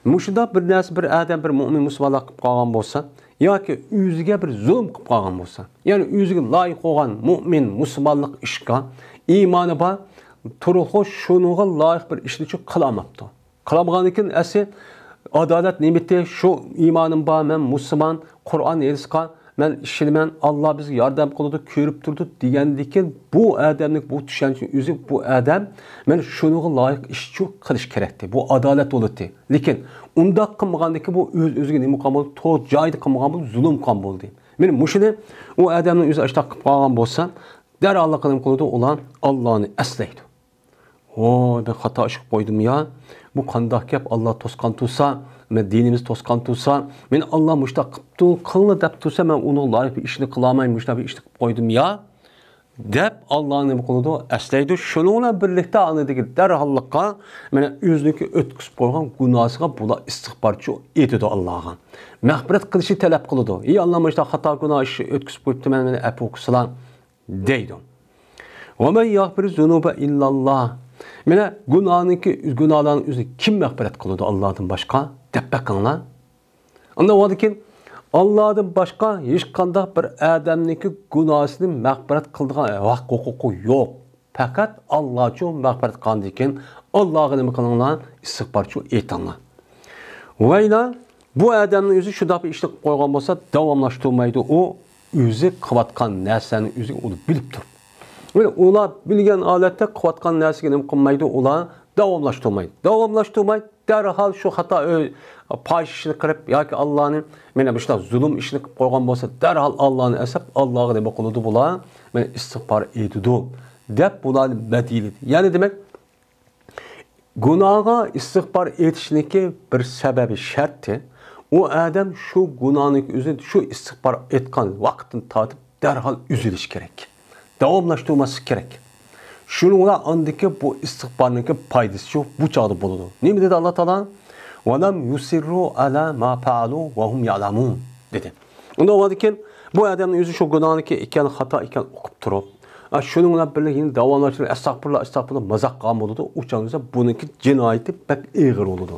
مۇشۇنداق بىر نەرسە بىر ئادەم، بىر مۇئمىن مۇسۇلمانلار قىلىپ قالغان بولسا، ياكى ئۆزىگە بىر زۇلۇم قىلىپ قالغان بولسا، يەنى ئۆزىگە لايىق بولغان مۇئمىن، مۇسۇلمانلىق ئىشقا ئىمانى بار، تۇرۇقى شۇنىڭغا لايىق بىر ئىشنىچۇ قىلالماپتۇ. قىلالمىغاندىكىن ئەسلى ئادالەت نېمىتى؟ شۇ ئىمانىم بار، مەن مۇسۇلمان، قۇرئان، ھەدىسقا مەن ئىشىنىمەن، ئاللا بىزگە ياردەم قىلىدۇ، كۆرۈپ تۇرىدۇ دېگەندىكىن، بۇ ئادەمنىڭ بۇ چۈشەنچىنىڭ ئۆزى، بۇ ئادەم مەن شۇنىڭغا لايىق ئىشچۇ قىلىش كېرەكتى. بۇ ئادالەت بولاتتى. لېكىن ئۇنداق قىلمىغاندىكىن، بۇ ئۆز-ئۆزىگە نېمە قىلغان بولدى؟ توغرا جايىدا قىلمىغان بولدى، زۇلۇم قىلغان بولدى. مېنى مۇشۇنى ئۇ ئادەمنىڭ ئۆزى ئاشۇنداق قىلىپ قالغان بولسا، دەرھال نېمە قىلىدۇ؟ ئۇلار ئاللانى ئەسلەيدۇ. ۋوي، مەن خاتا ئىش قىلىپ قويدۇم يا. بۇ قانداق گەپ؟ ئاللا توسقان تۇرسا، مەن دىنىمىز توسقان تۇرسا، مېنى ئاللا مۇشۇنداق قىپتۇ، قىلىڭلار دەپ تۇرسا، مەن ئۇنىڭغا لايىق بىر ئىشنى قىلالماي، مۇشۇنداق بىر ئىشنى قىلىپ قويدۇم يا، دەپ ئاللانى نېمە قىلىدۇ؟ ئەسلەيدۇ. شۇنىڭ بىلەن بىرلىكتە ئاندىكى دەرھاللىققا مانا ئۆزىنىڭكى ئۆتكۈزۈپ قويغان گۇناھىسىغا بۇلار ئىستىغپارچۇ ئېيتىدۇ ئاللاغا. مەغپىرەت قىلىشنى تەلەپ قىلىدۇ. ئى ئاللا، مۇشۇنداق خاتا گۇناھ ئىش ئۆتكۈزۈپ قويۇپتىمەن، مېنى ئەپۇ قىلسىلا. دەيدۇ. وَمَنْ يَغْفِرُ الذُّنُوبَ إِلَّا اللَّهُ. مانا گۇناھنىڭكى، گۇناھلارنىڭ ئۆزىنى كىم مەغپىرەت قىلىدۇ ئاللادىن باشقا؟ دەپ بېقىڭلار. ئاندىن كېيىن ئاللادىن باشقا ھېچقانداق بىر ئادەمنىڭكى گۇناھىنى مەغپىرەت قىلىدىغان ھەق ھوقۇقى يوق. پەقەت ئاللاچۇ مەغپىرەت قىلغاندىن كېيىن ئاللاغا نېمە قىلىڭلار؟ ئىستىغپارچۇ ئېيتىڭلار. ۋەيلا، بۇ ئادەمنىڭ ئۆزى شۇنداق بىر ئىشنى قىلىپ قويغان بولسا، داۋاملاشتۇرمايدۇ. ئۇ ئۆزى قىلىۋاتقان نەرسىنى ئۆزى ئۇنى بىلىپ تۇرۇپ. ۋە ئۇلار بىلگەن ھالەتتە قىلىۋاتقان نەرسىگە نېمە قىلمايدۇ؟ ئۇلار داۋاملاشتۇرمايدۇ. داۋاملاشتۇرماي، دەرھال شۇ خاتا ئۆ-، پاھىشە ئىشنى قىلىپ ياكى ئاللانى، مانا مۇشۇنداق زۇلۇم ئىشنى قىلىپ قويغان بولسا، دەرھال ئاللانى ئەسلەپ، ئاللاغا نېمە قىلىدۇ بۇلار؟ مانا ئىستىغپار ئېيتىدۇ، دەپ بۇلارنى بەدىلىدى. يەنى دېمەك، گۇناھقا ئىستىغپار ئېيتىشنىڭكى بىر سەۋەبى، شەرتى، ئۇ ئادەم شۇ گۇناھنىڭ ئۆزى شۇ ئىستىغپار ئېيتقان ۋاقىتتىن تارتىپ دەرھال ئۈزۈلۈش كېرەك. داۋاملاشتۇرماسلىق كېرەك. شۇنىڭ بىلەن ئاندىكى بۇ ئىستىغپارنىڭكى پايدىسى شۇ، بۇ چاغدا بولىدۇ. نېمە دېدى ئاللا تائالا؟ «ولم يصروا على ما فعلوا وهم يعلمون» دېدى. ئۇنداق بولغاندىكىن، بۇ ئادەمنىڭ ئۆزى شۇ گۇناھنىڭكى ئىكەن، خاتا ئىكەن ئۇقۇپ تۇرۇپ، ئا، شۇنىڭ بىلەن بىرلىكتە يەنە داۋاملاشتۇرۇپ، ئەستەغپۇرۇللا، ئەستەغپۇرۇللا، مازاق قىلغان بولىدۇ. ئۇ چاغدا بولسا بۇنىڭكى جىنايىتى بەك ئېغىر بولىدۇ.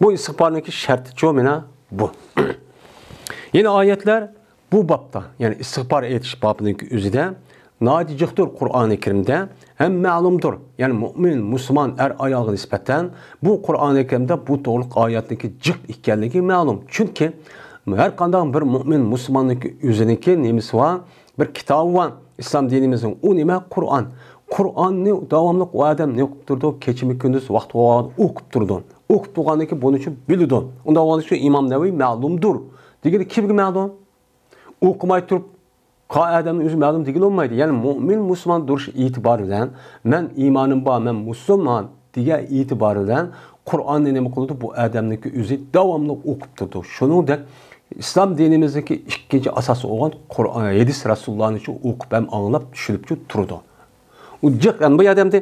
بۇ ئىستىغپارنىڭكى شەرتىچۇ مانا بۇ. يەنە ئايەتلەر بۇ بابتا، يەنى ئىستىغپار ئېيتىش بابىنىڭكى ئۆزىدە ناھايىتى جىقتۇر قۇرئانى كەرىمدە ھەم مەلۇمدۇر. يەنى مۆمىن، مۇسۇلمان ئەر ئايالغا نىسبەتەن بۇ قۇرئانى كەرىمدە بۇ توغرىلىق ئايەتنىڭكى جىق ئىكەنلىكى مەلۇم. چۈنكى ھەر قانداق بىر مۆمىن، مۇسۇلماننىڭكى ئۆزىنىڭكى نېمىسى بار؟ بىر كىتابى بار. ئىسلام دىنىمىزنىڭ ئۇ نېمە؟ قۇرئان. قۇرئاننى داۋاملىق ئۇ ئادەم نېمە قىلىپ تۇرىدۇ؟ كېچىمۇ كۈندۈز ۋاقتى بولغان ئوقۇپ تۇرىدۇ. ئوقۇپ تۇرغاندىن كېيىن بۇنى چۈشىنىپ بىلىدۇ. ئۇنداق بولغاندىكىن ئىمام نەۋەۋى مەلۇمدۇر دېگىنى كىمگە مەلۇم؟ ئوقۇماي تۇرۇپ قا-، ئادەمنىڭ ئۆزى مەلۇم دېگىلى بولمايدۇ. يەنى مۆمىن، مۇسۇلمان تۇرۇش ئېتىبارى بىلەن، مەن ئىمانىم بار، مەن مۇسۇلمان دېگەن ئېتىبارى بىلەن قۇرئاننى نېمە قىلىدۇ؟ بۇ ئادەمنىڭكى ئۆزى داۋاملىق ئوقۇپ تۇرىدۇ. شۇنىڭدەك ئىسلام دىنىمىزدىكى ئىككىنچى ئاساسى بولغان قۇرئان، ھەدىس رەسۇلۇللانىچۇ ئوقۇپ ھەم ئاڭلاپ، چۈشىنىپچۇ تۇرىدۇ. ئۇ جىق، يەنى بۇ يەردە ئەمدى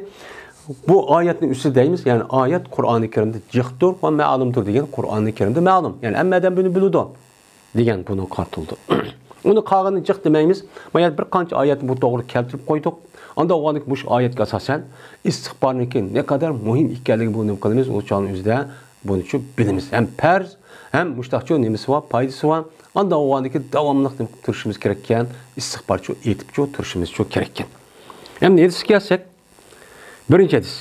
بۇ ئايەتنىڭ ئۈستىدە دەيمىز، يەنى ئايەت قۇرئانى كەرىمدە جىقتۇر ۋە مەلۇمدۇر دېگەن قۇرئانى كەرىمدە مەلۇم. يەنى ھەممە ئادەم بۇنى بىلىدۇ دېگەن بۇنىڭغا قارىتىلىدۇ. ئۇنى قالغىنىنى جىق دېمەيمىز. ما يەنە بىر قانچە ئايەتنى بۇ توغرا كەلتۈرۈپ قويدۇق. ئاندىن ئاۋۋالدىكى مۇشۇ ئايەتكە ئاساسەن ئىستىغپارنىڭكى نەقەدەر مۇھىم ئىكەنلىكىنى بۇ نېمە قىلىمىز؟ ئۇ چاغنىڭ ئۆزىدە بۇنىچۇ بىلىمىز. ھەم پەرز، ھەم مۇشتاقچۇ نېمىسى بار، پايدىسى بار. ئاندىن ئاۋۋالدىكى داۋاملىق نېمە قىلىپ تۇرۇشىمىز كېرەككەن؟ ئىستىغپارچۇ ئېيتىپچۇ تۇرۇشىمىزچۇ كېرەككەن. ئەمدى ھەدىسكە كەلسەك، بىرىنچى ھەدىس.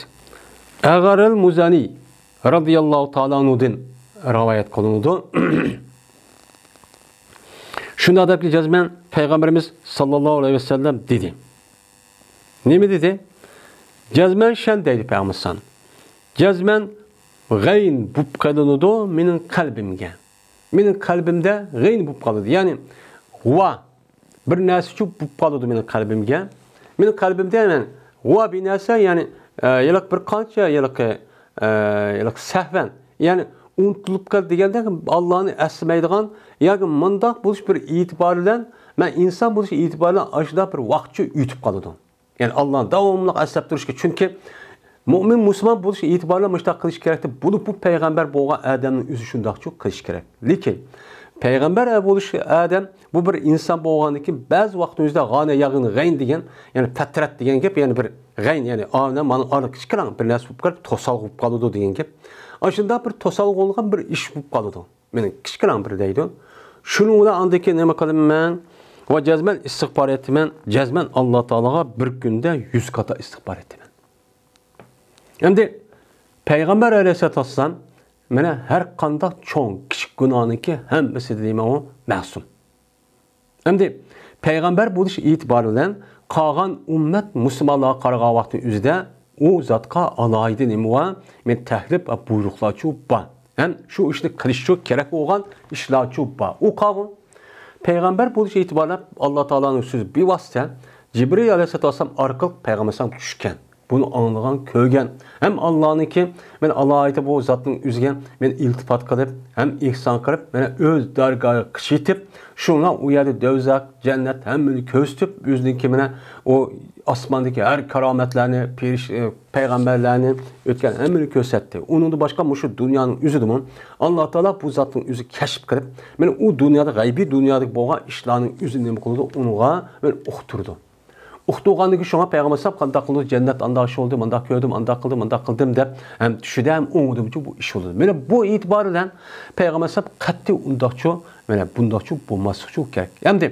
ئەغەرىل مۇزەنى رەزىياللاھۇ تائالا ئەنھۇدىن رىۋايەت قىلىنىدۇ. شۇنداق دەپكى، جەزمەن پەيغەمبىرىمىز ساللاللاھۇ ئەلەيھى ۋەسەللەم دېدى. نېمە دېدى؟ جەزمەن شەن دەيدۇ پەيغەمبەر سان. جەزمەن غەين بوپ قېلىنىدۇ مېنىڭ قەلبىمگە. مېنىڭ قەلبىمدە غەين بوپ قالىدۇ. يەنى غۇۋا بىر نەرسىچۇ بوپ قالىدۇ مېنىڭ قەلبىمگە. مېنىڭ قەلبىمدە، يەنى، غۇۋا بىر نەرسە، يەنى، ئە، ھېلىقى بىر قانچە ھېلىقى، ئە، ھېلىقى سەھۋەن، يەنى ئۇنتۇلۇپ قال دېگەندەك، ئاللانى ئەسلىمەيدىغان ياكى مۇنداق بولۇش بىر ئېتىبارى بىلەن، مەن ئىنسان بولۇش ئېتىبارى بىلەن ئاشۇنداق بىر ۋاقىتچۇ ئۆتۈپ قالىدۇ. يەنى ئاللانى داۋاملىق ئەسلەپ تۇرۇشقا. چۈنكى مۆمىن، مۇسۇلمان بولۇش ئېتىبارى بىلەن مۇشۇنداق قىلىش كېرەكتە، بولۇپ بۇ پەيغەمبەر بولغان ئادەمنىڭ ئۆزى شۇنداقچۇ قىلىش كېرەك. لېكىن پەيغەمبەر بولۇش ئادەم بۇ بىر ئىنسان بولغاندىن كېيىن بەزى ۋاقىتنىڭ ئۆزىدە غانە ياغىن غەين دېگەن، يەنى پەترەت دېگەن گەپ، يەنى بىر غەين، يەنى ئانا مانا ئارا كىچىككىنە بىر نەرسە بولۇپ قېلىپ توسالغۇ بولۇپ قالىدۇ دېگەن گەپ. ئاشۇنداق بىر توسالغۇ بولغان بىر ئىش بولۇپ قالىدۇ. مېنىڭ كىچىككىنە بىر دەيدۇ. شۇنىڭ بىلەن ئاندىن كېيىن نېمە قىلىمەن؟ ۋە جەزمەن ئىستىغپار ئېيتىمەن، جەزمەن ئاللا تائالاغا بىر كۈندە يۈز قاتا ئىستىغپار ئېيتىمەن. ئەمدى پەيغەمبەر ئەلەيھىسسالاتۇ ۋەسسالام مانا ھەر قانداق چوڭ، كىچىك گۇناھنىڭكى ھەممىسى دېمەڭ ئۇ مەسۇم. ئەمدى پەيغەمبەر بولۇش ئېتىبارى بىلەن قالغان ئۈممەت مۇسۇلمانلارغا قارىغان ۋاقىتنىڭ ئۆزىدە ئۇ زاتقا ئالاھىدە نېمە بار؟ مەن تەكلىپ ۋە بۇيرۇقلارچۇ بار. ھەم شۇ ئىشنى قىلىشچۇ كېرەك بولغان ئىشلارچۇ بار. ئۇ قالغان پەيغەمبەر بولۇش ئېتىبارى بىلەن ئاللا تائالانىڭ سۆزى بىۋاسىتە جىبرىئىل ئەلەيھىسسالام ئارقىلىق پەيغەمبەر ئەلەيھىسسالام چۈشكەن. بۇنى ئاڭلىغان، كۆرگەن. ھەم ئاللانىڭكى، مەن ئالاھىدە بۇ زاتنىڭ ئۆزىگە مەن ئىلتىپات قىلىپ، ھەم ئېھسان قىلىپ، مەن ئۆز دەرگاھىغا قىچىتىپ، شۇڭا ئۇ يەردە دۆزەخ، جەننەت ھەممىنى كۆرسىتىپ، ئۆزىنىڭكى مانا ئۇ ئاسماندىكى ھەر كارامەتلەرنى، پېرىش-، ئە، پەيغەمبەرلەرنى ئۆتكەن ھەممىنى كۆرسەتتى. ئۇنىڭدىن باشقا مۇشۇ دۇنيانىڭ ئۆزىدىمۇ ئاللا تائالا بۇ زاتنىڭ ئۆزى كەشىپ قىلىپ، مانا ئۇ دۇنيادا، غەيبىي دۇنيادىكى بولغان ئىشلارنىڭ ئۆزىنى نېمە قىلىدۇ؟ ئۇنىڭغا مانا ئۇقتۇرىدۇ. ئۇقتۇرغاندىن كېيىن شۇڭا پەيغەمبەر ئەلەيھىسسالام قانداق قىلدى؟ جەننەت ئانداق ئىش بولدى، مانداق كۆردۈم، ئانداق قىلدىم، مانداق قىلدىم دەپ ھەم چۈشىدە ھەم ئوڭىدىمۇ بۇ ئىش بولدى. مانا بۇ ئېتىبار بىلەن پەيغەمبەر ئەلەيھىسسالام قەتئىي ئۇنداقچۇ، مانا بۇنداقچۇ بولماسلىقچۇ كېرەك. ئەمدى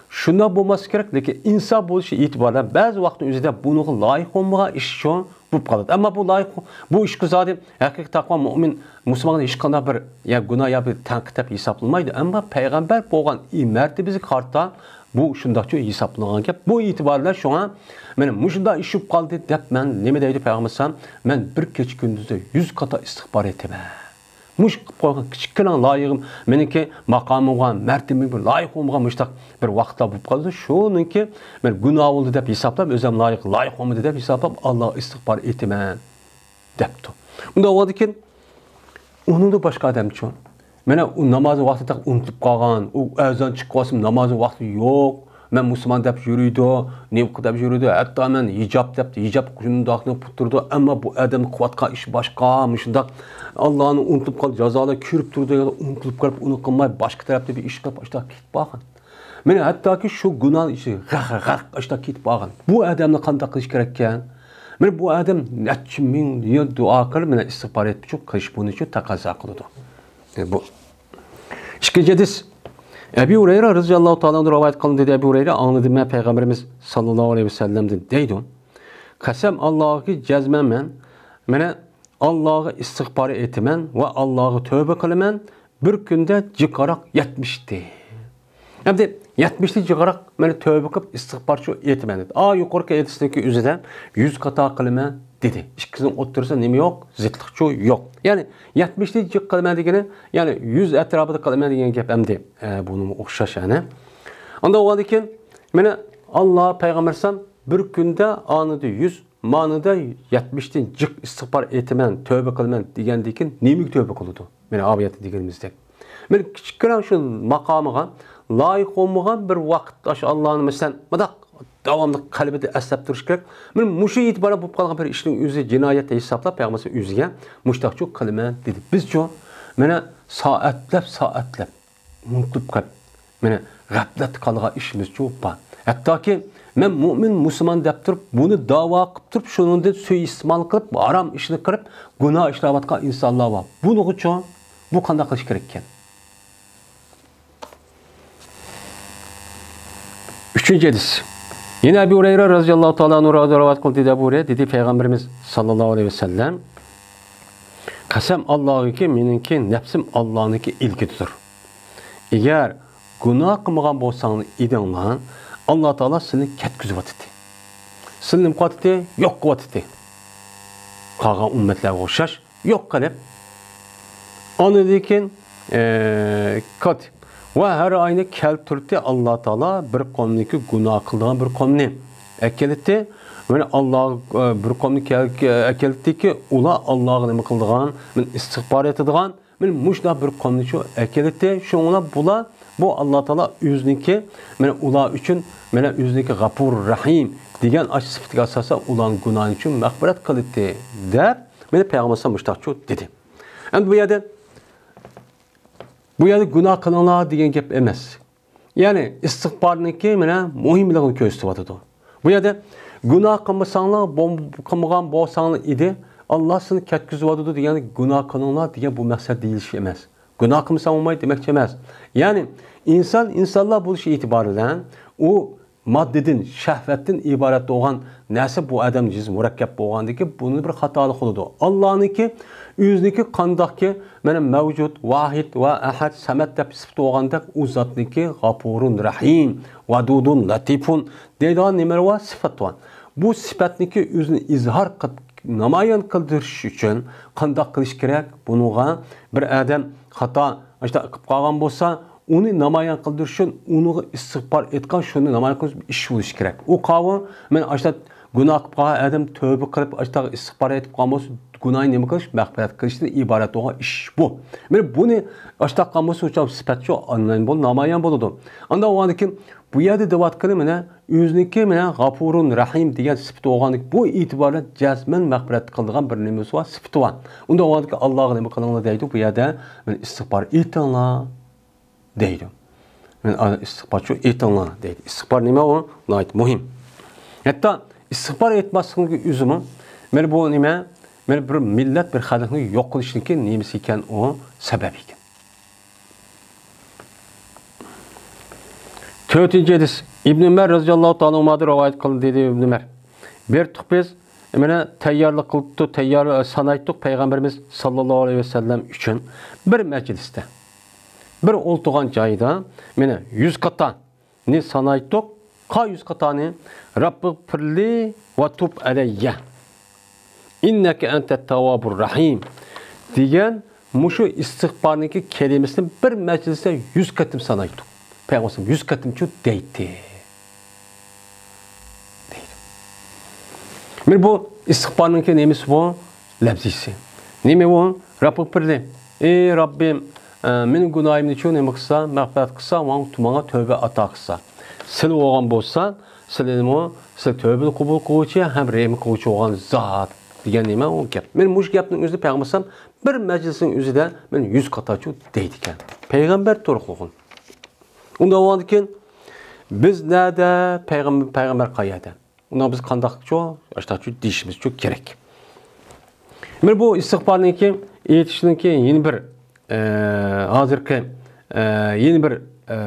شۇنداق بولماسلىقى كېرەك، لېكىن ئىنسان بولۇشى ئېتىبارى بىلەن بەزى ۋاقىتنىڭ ئۆزىدە بۇنىڭغا لايىق بولمىغان ئىشچۇ بولۇپ قالىدۇ. ئەمما بۇ لايىق، بۇ ئىشقا زادى ھەقىقىي تەقۋا مۆمىن مۇسۇلمانغا ھېچقانداق بىر يا گۇناھ يا بىر تەنقىد دەپ ھېسابلانمايدۇ. ئەمما پەيغەمبەر بولغان ئى مەرتىبىسىگە قارىتا بۇ شۇنداقچۇ ھېسابلانغان گەپ. بۇ ئېتىبار بىلەن شۇڭا مانا مۇشۇنداق ئىش بولۇپ قالدى دەپ مەن نېمە دەيدۇ پەيغەمبەر ئەلەيھىسسالام؟ مەن بىر كېچە كۈندۈزدە يۈز قاتا ئىستىغپار ئېيتىمەن. مۇشۇ قىلىپ قويغان كىچىككىنە لايىقىم، مېنىڭكى ماقامىمغا، مەرتىۋىمگە لايىق بولمىغان مۇشۇنداق بىر ۋاقىتلار بولۇپ قالىدۇ. شۇنىڭكى مەن گۇناھ بولدى دەپ ھېسابلاپ، ئۆزۈم لايىق، لايىق بولمىدى دەپ ھېسابلاپ، ئاللاغا ئىستىغپار ئېيتىمەن دەپتۇ. ئۇنداق بولغاندىكىن ئۇنىڭدىن باشقا ئادەمچۇ؟ مانا ئۇ ناماز ۋاقتىدا ئۇنتۇلۇپ قالغان، ئۇ ئەزان چىقىۋالسىمۇ ناماز ۋاقتى يوق. مەن مۇسۇلمان دەپ يۈرىدۇ، نىفاق دەپ يۈرىدۇ، ھەتتا مەن ھىجاب دەپتۇ، ھىجاب شۇنداقنى پۇتتۇرىدۇ، ئەمما بۇ ئادەمنىڭ قىلىۋاتقان ئىشى باشقا، مۇشۇنداق ئاللانى ئۇنتۇپ قالىپ، جازالار كۆرۈپ تۇرىدۇ، يا ئۇنتۇلۇپ قېلىپ، ئۇنى قىلماي، باشقا تەرەپتە بىر ئىش قىلىپ، ئاشۇنداق كېتىپ بارغان. مانا ھەتتاكى شۇ گۇناھ ئىچى غەرق، غەرق ئاشۇنداق كېتىپ بارغان. بۇ ئادەمنى قانداق قىلىش كېرەككەن؟ مانا بۇ ئادەم نەچچە مىڭ يىل دۇئا قىلىپ، مانا ئىستىغپار ئېيتىپ، شۇ قىلىش بۇنى شۇ تەقەززا قىلىدۇ. ئە، بۇ. ئىككىنچى ھەدىس. ئەبى ھۇرەيرە رەزىياللاھۇ تائالا ئەنھۇ رىۋايەت قىلىندى، دېدى ئەبى ھۇرەيرە، ئاڭلىدىم مەن پەيغەمبىرىمىز ساللاللاھۇ ئەلەيھى ۋەسەللەمدىن دەيدۇ. قەسەم ئاللاھكى جەزمەن مەن، مانا ئاللاغا ئىستىغپار ئېيتىمەن ۋە ئاللاغا تۆۋبە قىلىمەن، بىر كۈندە جىقراق يەتمىشتى. ئەمدى يەتمىشتىن جىقراق مەن تۆۋە قىلىپ ئىستىغپارچۇ ئېيتىمەن دېدى. ئا، يۇقىرىقى ھەدىسنىڭكى ئۆزىدە يۈز قاتا قىلىمەن دېدى. ئىككىسىنىڭ ئوتتۇرىسىدا نېمە يوق؟ زىتلىقچۇ يوق. يەنى يەتمىشتىن جىق قىلىمەن دېگىنى، يەنى يۈز ئەتراپىدا قىلىمەن دېگەن گەپ ئەمدى. ئە، بۇنىمۇ ئوخشاش يەنى. ئاندىن ئۇنىڭدىن كېيىن مانا ئاللا پەيغەمبەر ئەلەيھىسسالام بىر كۈندە ئانىدا يۈز، مانىدا يەتمىشتىن جىق ئىستىغپار ئېيتىمەن، تۆۋە قىلىمەن دېگەندىن كېيىن نېمىگە تۆۋە قىلىدۇ؟ مانا ئايەتتە دېگىنىمىزدەك. مانا كىچىككىنە شۇ ماقامىغا لايىق بولمىغان بىر ۋاقىت ئاشۇ ئاللانى مەسىلەن مۇنداق داۋاملىق قەلبىدە ئەسلەپ تۇرۇش كېرەك. مانا مۇشۇ ئېتىبارەن بولۇپ قالغان بىر ئىشنىڭ ئۆزى جىنايەت ھېسابلاپ پەيغەمبەر ئۆزىگە مۇشتاقچۇ قىلىمەن دېدى. بىزچۇ؟ مانا سائەتلەپ، سائەتلەپ ئۇنتۇپ قېلىپ، مانا غەپلەتتە قالغان ئىشىمىزچۇ بار. ھەتتاكى مەن مۆمىن، مۇسۇلمان دەپ تۇرۇپ، بۇنى داۋا قىلىپ تۇرۇپ، شۇنىڭدىن سۇيىئىستېمال قىلىپ، ھارام ئىشنى قىلىپ، گۇناھ ئىشلەۋاتقان ئىنسانلار بار. بۇنىڭغىچۇ بۇ قانداق قىلىش كېرەككەن؟ ئۈچىنچى ھەدىس. يەنە ئەبۇ ھۇرەيرە رەزىياللاھۇ تائالا ئەنھۇ رىۋايەت قىلدى، دېدى ئەبۇ ھۇرەيرە، دېدى پەيغەمبىرىمىز ساللاللاھۇ ئەلەيھى ۋەسەللەم، قەسەم ئاللاھكى، مېنىڭكى نەپسىم ئاللانىڭكى ئىلكىدىدۇر. ئەگەر گۇناھ قىلمىغان بولساڭلار ئىدىڭلار، ئاللا تائالا سىلىنى كەتكۈزۈۋاتىدۇ. سىلىنى نېمە قىلىۋاتىدۇ؟ يوق قىلىۋاتىدۇ. قالغان ئۈممەتلەرگە ئوخشاش يوق قىلىپ، ئاندىن كېيىن، ئە، كات-، ۋە ھەر ئاينى كەلتۈردى ئاللا تائالا بىر قومنىڭكى گۇناھ قىلىدىغان بىر قومنى ئەكېلىتتى. مانا ئاللا، ئە، بىر قومنى كەل-، ئەكېلىتتىكى، ئۇلار ئاللاغا نېمە قىلىدىغان، مانا ئىستىغپار ئېيتىدىغان، مانا مۇشۇنداق بىر قومنى شۇ ئەكېلىتتى. شۇڭا بۇلار، بۇ ئاللا تائالا ئۆزىنىڭكى، مانا ئۇلار ئۈچۈن، مانا ئۆزىنىڭكى غەپۇر رەھىم دېگەن ئاشۇ سۈپىتىگە ئاساسەن ئۇلارنىڭ گۇناھىنى ئۈچۈن مەغپىرەت قىلدى دەپ، مانا پەيغەمبەر مۇشۇنداقچۇ دېدى. ئەمدى بۇ يەردە، بۇ يەردە گۇناھ قىلىڭلار دېگەن گەپ ئەمەس. يەنى ئىستىغپارنىڭكى مانا مۇھىملىقىنى كۆرسىتىۋاتىدۇ. بۇ يەردە گۇناھ قىلمىساڭلار، بول-، قىلمىغان بولساڭلار ئىدى، ئاللا سىلىنى كەتكۈزۈۋاتىدۇ دېگەندە گۇناھ قىلىڭلار دېگەن بۇ مەقسەت دېيىلىش ئەمەس. گۇناھ قىلمىساڭ بولمايدۇ دېمەكچى ئەمەس. يەنى ئىنسان ئىنسانلار بولۇشى ئېتىبارى بىلەن ئۇ ماددىدىن، شەھۋەتتىن ئىبارەت بولغان نەرسە بۇ ئادەم جىز مۇرەككەپ بولغاندىكى بۇنى بىر خاتالىق قىلىدۇ. ئاللانىڭكى ئۆزىنىڭكى قانداقكى، مانا، مەۋجۇت، ۋاھىد ۋە ئەھەد، سەمەد دەپ سۈپىتى بولغاندەك ئۇ زاتنىڭكى غاپۇرۇن رەھىم، ۋەدۇدۇن لەتىپۇن دەيدىغان نېمىلىرى بار، سۈپەت بار. بۇ سۈپەتنىڭكى ئۆزىنى ئىزھار قىلىپ، نامايان قىلدۇرۇش ئۈچۈن قانداق قىلىش كېرەك؟ بۇنىڭغا بىر ئادەم خاتا ئاشۇنداق قىلىپ قالغان بولسا، ئۇنى نامايان قىلدۇرۇش ئۈچۈن ئۇنىڭغا ئىستىغپار ئېيتقان، شۇنى نامايان قىلىش ئىش بولۇشى كېرەك. ئۇ قاۋۇ، مەن ئاشۇنداق گۇناھ قىلىپ قالغان ئادەم تۆبە قىلىپ، ئاشۇنداق ئىستىغپار ئېيتىپ قالغان بولسا، گۇناھىنى نېمە قىلىش؟ مەغپىرەت قىلىشتىن ئىبارەت بولغان ئىش بۇ. مانا بۇنى ئاشۇنداق قىلغان بولسا، ئۇ چاغ سۈپەت شۇ ئاندىن بول-، نامايان بولىدۇ. ئاندىن بولغاندىن كېيىن بۇ يەردە دەۋاتقىنى مانا ئۆزىنىڭكى مانا غەپۇرۇن رەھىم دېگەن سۈپىتى بولغاندىكىن، بۇ ئېتىبار بىلەن جەزمەن مەغپىرەت قىلىدىغان بىر نېمىسى بار، سۈپىتى بار. ئۇنداق بولغاندىكىن ئاللاغا نېمە قىلىڭلار دەيدۇ بۇ يەردە؟ مانا ئىستىغپار ئېيتىڭلار دەيدۇ. مانا ئىستىغپارچۇ ئېيتىڭلار دەيدۇ. ئىستىغپار نېمە ئۇ؟ ناھايىتى مۇھىم. ھەتتا ئىستىغپار ئېيتماسلىقنىڭ ئۆزىمۇ مانا بۇ نېمە؟ مانا بىر مىللەت، بىر خەلقنىڭ يوق قىلىشنىڭكى نېمىسى ئىكەن ئۇ؟ سەۋەبى ئىكەن. تۆتىنچى ھەدىس. ئىبن ئۆمەر رەزىياللاھۇ تائالا ئەنھۇمادىن رىۋايەت قىلدى، دېدى ئىبن ئۆمەر. بېرىتتۇق بىز، مانا تەييارلىق قىلىپتۇ، تەييار سانايتتۇق پەيغەمبىرىمىز ساللاللاھۇ ئەلەيھى ۋەسەللەم ئۈچۈن. بىر مەجلىستە، بىر ئولتۇرغان جايدا، مانا يۈز قاتانى سانايتتۇق. قا يۈز قاتانى؟ رەببىغفىرلى ۋە تۇب ئەلەييە. ئىننەكە ئەنتەت تەۋۋابۇر رەھىم دېگەن مۇشۇ ئىستىغپارنىڭكى كەلىمىسىنى بىر مەجلىستە يۈز قېتىم سانايتتۇق. پەيغەمبەر يۈز قېتىمچۇ دەيتتى. دەيدۇ. مانا بۇ ئىستىغپارنىڭكى نېمىسى بۇ؟ لەپزىسى. نېمە بۇ؟ رەببىغفىرلى. ئەي رەببىم، ئە، مېنىڭ گۇناھىمنىچۇ نېمە قىلسا، مەغپىرەت قىلسا، ماڭا، ماڭا تۆبە ئاتا قىلسا. سىلى بولغان بولسا، سىلىمۇ، سىلى تۆبىنى قوبۇل قىلغۇچى ھەم رەھىم قىلغۇچى بولغان زات دېگەن نېمە ئۇ گەپ. مانا مۇشۇ گەپنىڭ ئۆزىدە پەيغەمبەر بىر مەجلىسنىڭ ئۆزىدە مانا يۈز قاتارچۇ دەيدىكەن. پەيغەمبەر تۇرۇقلۇقۇن. ئۇنداق بولغاندىكىن بىز نەدە، پەيغەمبەر، پەيغەمبەر قەيەردە؟ ئۇنىڭ بىز قانداقچۇ، ئاشتاقچۇ دېيىشىمىزچۇ كېرەك. مانا بۇ ئىستىغپارنىڭكى ئېيتىشنىڭكى يەنە بىر، ئە، ھازىرقى، ئە، يەنە بىر، ئە،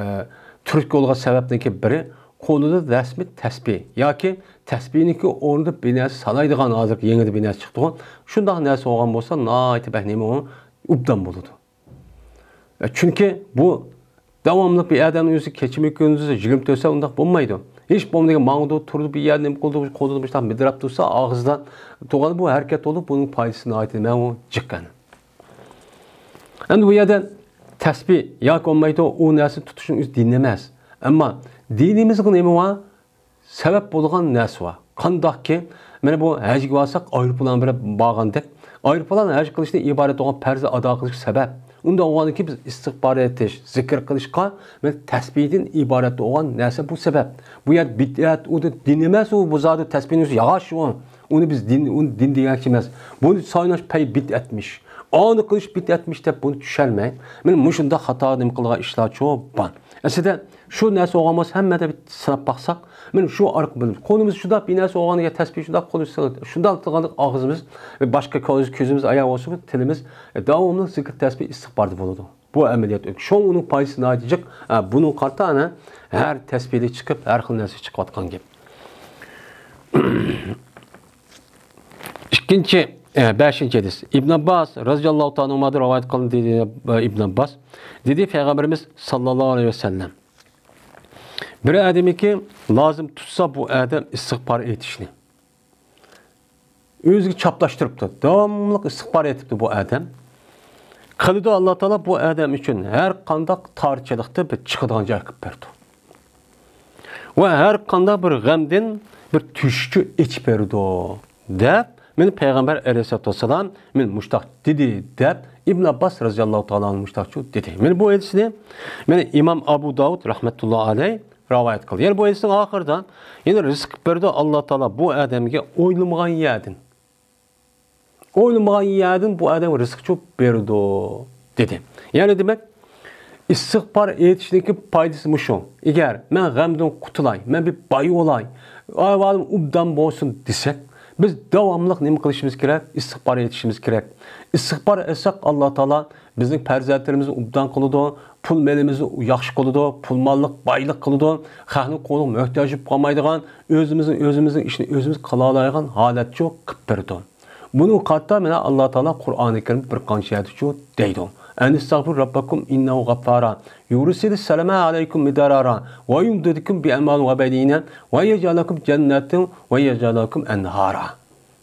تۈرتكە بولغان سەۋەبنىڭكى بىرى، قولىدا رەسمىي تەسبىھ ياكى تەسبىھنىڭكى ئورنىدا بىر نەرسە سانايدىغان، ھازىرقى يېڭىدىن بىر نەرسە چىقتىغۇ، شۇنداق نەرسە بولغان بولسا، ناھايىتى بەك نېمە ئۇ، ئوبدان بولىدۇ. چۈنكى بۇ داۋاملىق بىر ئادەمنىڭ ئۆزى كېچىمۇ كۈندۈزى يىگىرمە تۆت سائەت ئۇنداق بولمايدۇ. ھېچ بولمىغاندا ماڭىدۇ، تۇرىدۇ، بىر يەردە نېمە قىلىدۇ، قولىدا مۇشۇنداق مىدىراپ تۇرسا، ئاغزىدا تۇرغان بۇ ھەرىكەت بولۇپ، بۇنىڭ پايدىسى ناھايىتى نېمە ئۇ جىق ئەنە. ئەمدى بۇ يەردە تەسبىھ ياكى بولمايدۇ، ئۇ نەرسىنى تۇتۇشنىڭ ئۆزى دىن ئەمەس. ئەمما دىنىمىزغا نېمە بار؟ سەۋەب بولغان نەرسە بار. قانداقكى، مانا بۇ ھەجگە بارساق، ئايروپىلان بىلەن بارغاندەك، ئايروپىلان ھەج قىلىشتىن ئىبارەت بولغان پەرزنى ئادا قىلىشقا سەۋەب. ئۇنداق بولغاندىكىن بىز ئىستىغپار ئېيتىش، زىكىر قىلىشقا، مانا تەسبىھدىن ئىبارەت بولغان نەرسە بۇ سەۋەب. بۇ يەر بىدئەت، ئۇ دىن ئەمەس، ئۇ بۇ زادى تەسبىھنىڭ ئۆزى ياغاچ ئۇ. ئۇنى بىز دىن، ئۇنى دىن دېگەن ئەمەس. بۇنى سايلاش پەي بىدئەتمىش. ئانى قىلىش بىدئەتمىش دەپ بۇنى چۈشەنمەي، مانا مۇشۇنداق خاتا نېمە قىلغان ئىشلارچۇ بار. ئەسلىدە شۇ نەرسە بولغان بولسا، ھەممىدە بىر سىناپ باقساق، مانا شۇ ئارقىلىق بىلىمىز. قولىمىز شۇنداق بىر نەرسە بولغاندا، تەسبىھ شۇنداق قولىمىز، شۇنداق قىلغاندا ئاغزىمىز ۋە باشقا كۆز-، كۆزىمىز ئايان بولسىمۇ، تىلىمىز، ئە، داۋاملىق زىكىر تەسبىھ ئىستىغپاردا بولىدۇ. بۇ ئەمەلىيەت. شۇڭا ئۇنىڭ پايدىسى ناھايىتى جىق. ئە، بۇنىڭغا قارىتا ئەنە ھەر تەسبىھلىك چىقىپ، ھەر خىل نەرسە چىقىۋاتقان گەپ. ئىككىنچى، ئە، بەشىنچى ھەدىس. ئىبن ئابباس رازىياللاھۇ تائالا ئانھۇمادىن رىۋايەت قىلىندى، دېدى، ئە، ئىبن ئابباس. دېدى، پەيغەمبىرىمىز ساللاللاھۇ ئەلەيھى ۋەسەللەم، بىر ئادەمنىڭكى لازىم تۇتسا بۇ ئادەم ئىستىغپار ئېيتىشنى. ئۆزىگە چاپلاشتۇرۇپتۇ. داۋاملىق ئىستىغپار ئېيتىپتۇ بۇ ئادەم. قىلىدۇ، ئاللا تائالا بۇ ئادەم ئۈچۈن ھەر قانداق تارچىلىقتا بىر چىقىدىغان جاي قىلىپ بېرىدۇ. ۋە ھەر قانداق بىر غەمدىن بىر تۆشۈكچە ئېچىپ بېرىدۇ، دەپ، مانا پەيغەمبەر ئەلەيھىسسالاتۇ ۋەسسالام مانا مۇشتاق دېدى، دەپ، ئىبن ئابباس رازىياللاھۇ تائالا ئانھۇ مۇشتاقچۇ دېدى. مانا بۇ ھەدىسنى مانا ئىمام ئابۇ داۋۇد رەھمەتۇللا ئەلەيھ رىۋايەت قىلدى. يەنە بۇ ھەدىسنىڭ ئاخىرىدا يەنە رىزىق بېرىدۇ ئاللا تائالا بۇ ئادەمگە ئويلىمىغان يەردىن. ئويلىمىغان يەردىن بۇ ئادەمگە رىزىقچۇ بېرىدۇ، دېدى. يەنى دېمەك، ئىستىغپار ئېيتىشنىڭكى پايدىسى مۇشۇ. ئەگەر مەن غەمدىن قۇتۇلاي، مەن بىر باي بولاي، ئەھۋالىم ئوبدان بولسۇن دېسەك، بىز داۋاملىق نېمە قىلىشىمىز كېرەك؟ ئىستىغپار ئېيتىشىمىز كېرەك. ئىستىغپار ئېيتساق، ئاللا تائالا بىزنىڭ پەرزەنتلىرىمىزنى ئوبدان قىلىدۇ، پۇل مېلىمىزنى ياخشى قىلىدۇ، پۇل ماللىق بايلىق قىلىدۇ، خەقنىڭ قولىغا موھتاج بولۇپ قالمايدىغان، ئۆزىمىزنىڭ، ئۆزىمىزنىڭ ئىشىنى ئۆزىمىز قىلالايدىغان ھالەتچۇ قىلىپ بېرىدۇ. بۇنىڭغا قارىتا مانا ئاللا تائالا قۇرئانى كەرىم بىر قانچە يەردىچۇ دەيدۇ. ئەنىستەغفىر رەببەكۇم ئىننەھۇ غەففارا، يۇرسىلىس سەلامە ئەلەيكۇم مىدرارا، ۋە يۇمدىدكۇم بىئەمۋالىن ۋە بەنىنە، ۋە يەجئەل لەكۇم جەنناتىن، ۋە يەجئەل لەكۇم ئەنھارا.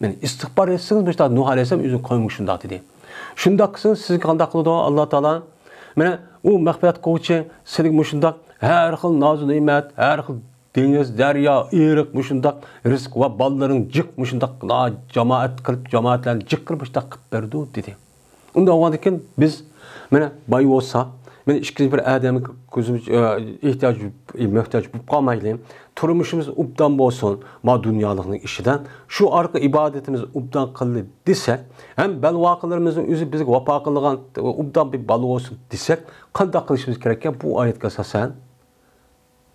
مانا ئىستىغپار ئېيتسىڭىز، مۇشۇنداق نۇھ ئەلەيھىسسالام ئۆزىنىڭ قەۋمىگە شۇنداق دېدى. شۇنداق قىلسىڭىز، سىزگە قانداق قىلىدۇ ئاللا تائالا؟ مانا ئۇ مەغپىرەت قىلغۇچى سىلىگە مۇشۇنداق ھەر خىل نازۇ نېمەت، ھەر خىل دېڭىز، دەريا، ئېرىق، مۇشۇنداق رىزىق ۋە بالىلىرىڭ جىق، مۇشۇنداق جامائەت قىلىپ، جامائەتلەرنى جىق قىلىپ، مۇشۇنداق قىلىپ بەردۇ، دېدى. ئۇنداق بولغاندىن كېيىن بىز، مانا، باي بولساق، مانا، ئىككىنچى بىر ئادەمگە كۆزىمىز، ئە، ئېھتىياج، مۆھتاج بولۇپ قالمايلى. تۇرمۇشىمىز ئوبدان بولسۇن، ما دۇنيالىقنىڭ ئىشىدا. شۇ ئارقا ئىبادىتىمىز ئوبدان قىلدى دېسەك، ھەم بەلۋاقىلىرىمىزنىڭ ئۆزى بىزگە ۋاپا قىلىدىغان ئوبدان بىر بالا بولسۇن دېسەك، قانداق قىلىشىمىز كېرەككەن؟ بۇ ئايەتكە ئاساسەن،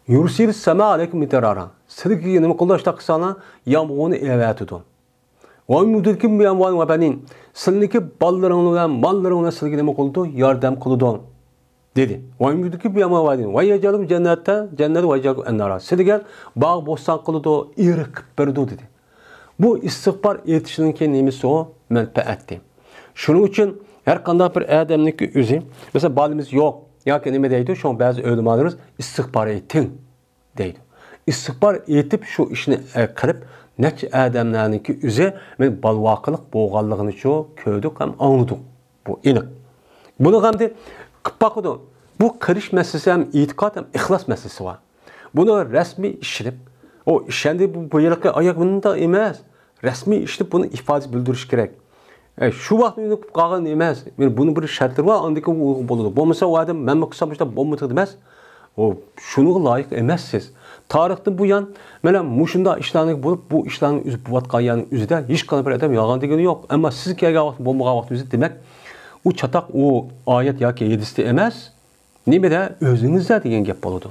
يۇرسىلىس سەماء ئەلەيكۇم مىدرارا. سىلىگە نېمە قىلدى؟ ئاشۇنداق قىلساڭلار، يامغۇرنى ئېۋەتىدۇ. ۋە يۇمدىدكۇم بىئەمۋالىن ۋە بەنىن. سىلىنىڭكى بالىلىرىڭ بىلەن، ماللىرىڭ بىلەن سىلىگە نېمە قىلىدۇ؟ ياردەم قىلىدۇ، دېدى. ۋە يۇمدىدكۇم بىئەمۋالىن ۋە يەجئەل لەكۇم جەنناتە، جەننەت ۋە يەجئەل لەكۇم ئەنھارا. سىلىگە باغ بوستان قىلىدۇ، ئېرىق قىلىپ بېرىدۇ، دېدى. بۇ ئىستىغپار ئېيتىشنىڭكى نېمىسى ئۇ؟ مەنپەئەتى. شۇنىڭ ئۈچۈن ھەر قانداق بىر ئادەمنىڭكى ئۆزى، مەسىلەن، بالىمىز يوق ياكى نېمە دەيدۇ، شۇڭا بەزى ئۆلىمالىرىمىز ئىستىغپار ئېيتىڭ دەيدۇ. ئىستىغپار ئېيتىپ شۇ ئىشنى، ئە، قىلىپ نەچچە ئادەملەرنىڭكى ئۆزى مەن بالىۋاقىلىق بولغانلىقىنىچۇ كۆردۇق ھەم ئاڭلىدۇق. بۇ ئېنىق. بۇنىڭغا ئەمدى قىلىپ باقىدۇ. بۇ قىلىش مەسىلىسى ھەم ئېتىقاد ھەم ئىخلاس مەسىلىسى بار. بۇنى رەسمىي ئىشلىنىپ، ئۇ ئىشەندى بۇ، بۇ يىلقى ئاياق مۇنداق ئەمەس. رەسمىي ئىشلىنىپ بۇنى ئىپادە بىلدۈرۈش كېرەك. ئە، شۇ ۋاقىتتا ئۆگىنىپ قالغان ئەمەس. مانا بۇنىڭ بىر شەرتلىرى بار، ئاندىن كېيىن ئۇ بولىدۇ. بولمىسا ئۇ ئادەم مەنمۇ قىلسام مۇشۇنداق بولمىدى دېمەس. ئۇ شۇنىڭغا لايىق ئەمەسسىز. تارىختىن بۇيان مانا مۇشۇنداق ئىشلارنى بولۇپ، بۇ ئىشلارنى ئۆزى بولۇۋاتقان يەرنىڭ ئۆزىدە ھېچقانداق بىر ئادەم يالغان دېگىنى يوق. ئەمما سىز كەلگەن ۋاقىت بولمىغان ۋاقىت ئۆزى، دېمەك، ئۇ چاتاق ئۇ ئايەت ياكى ھەدىستە ئەمەس. نېمىدە؟ ئۆزىڭىزدە دېگەن گەپ بولىدۇ.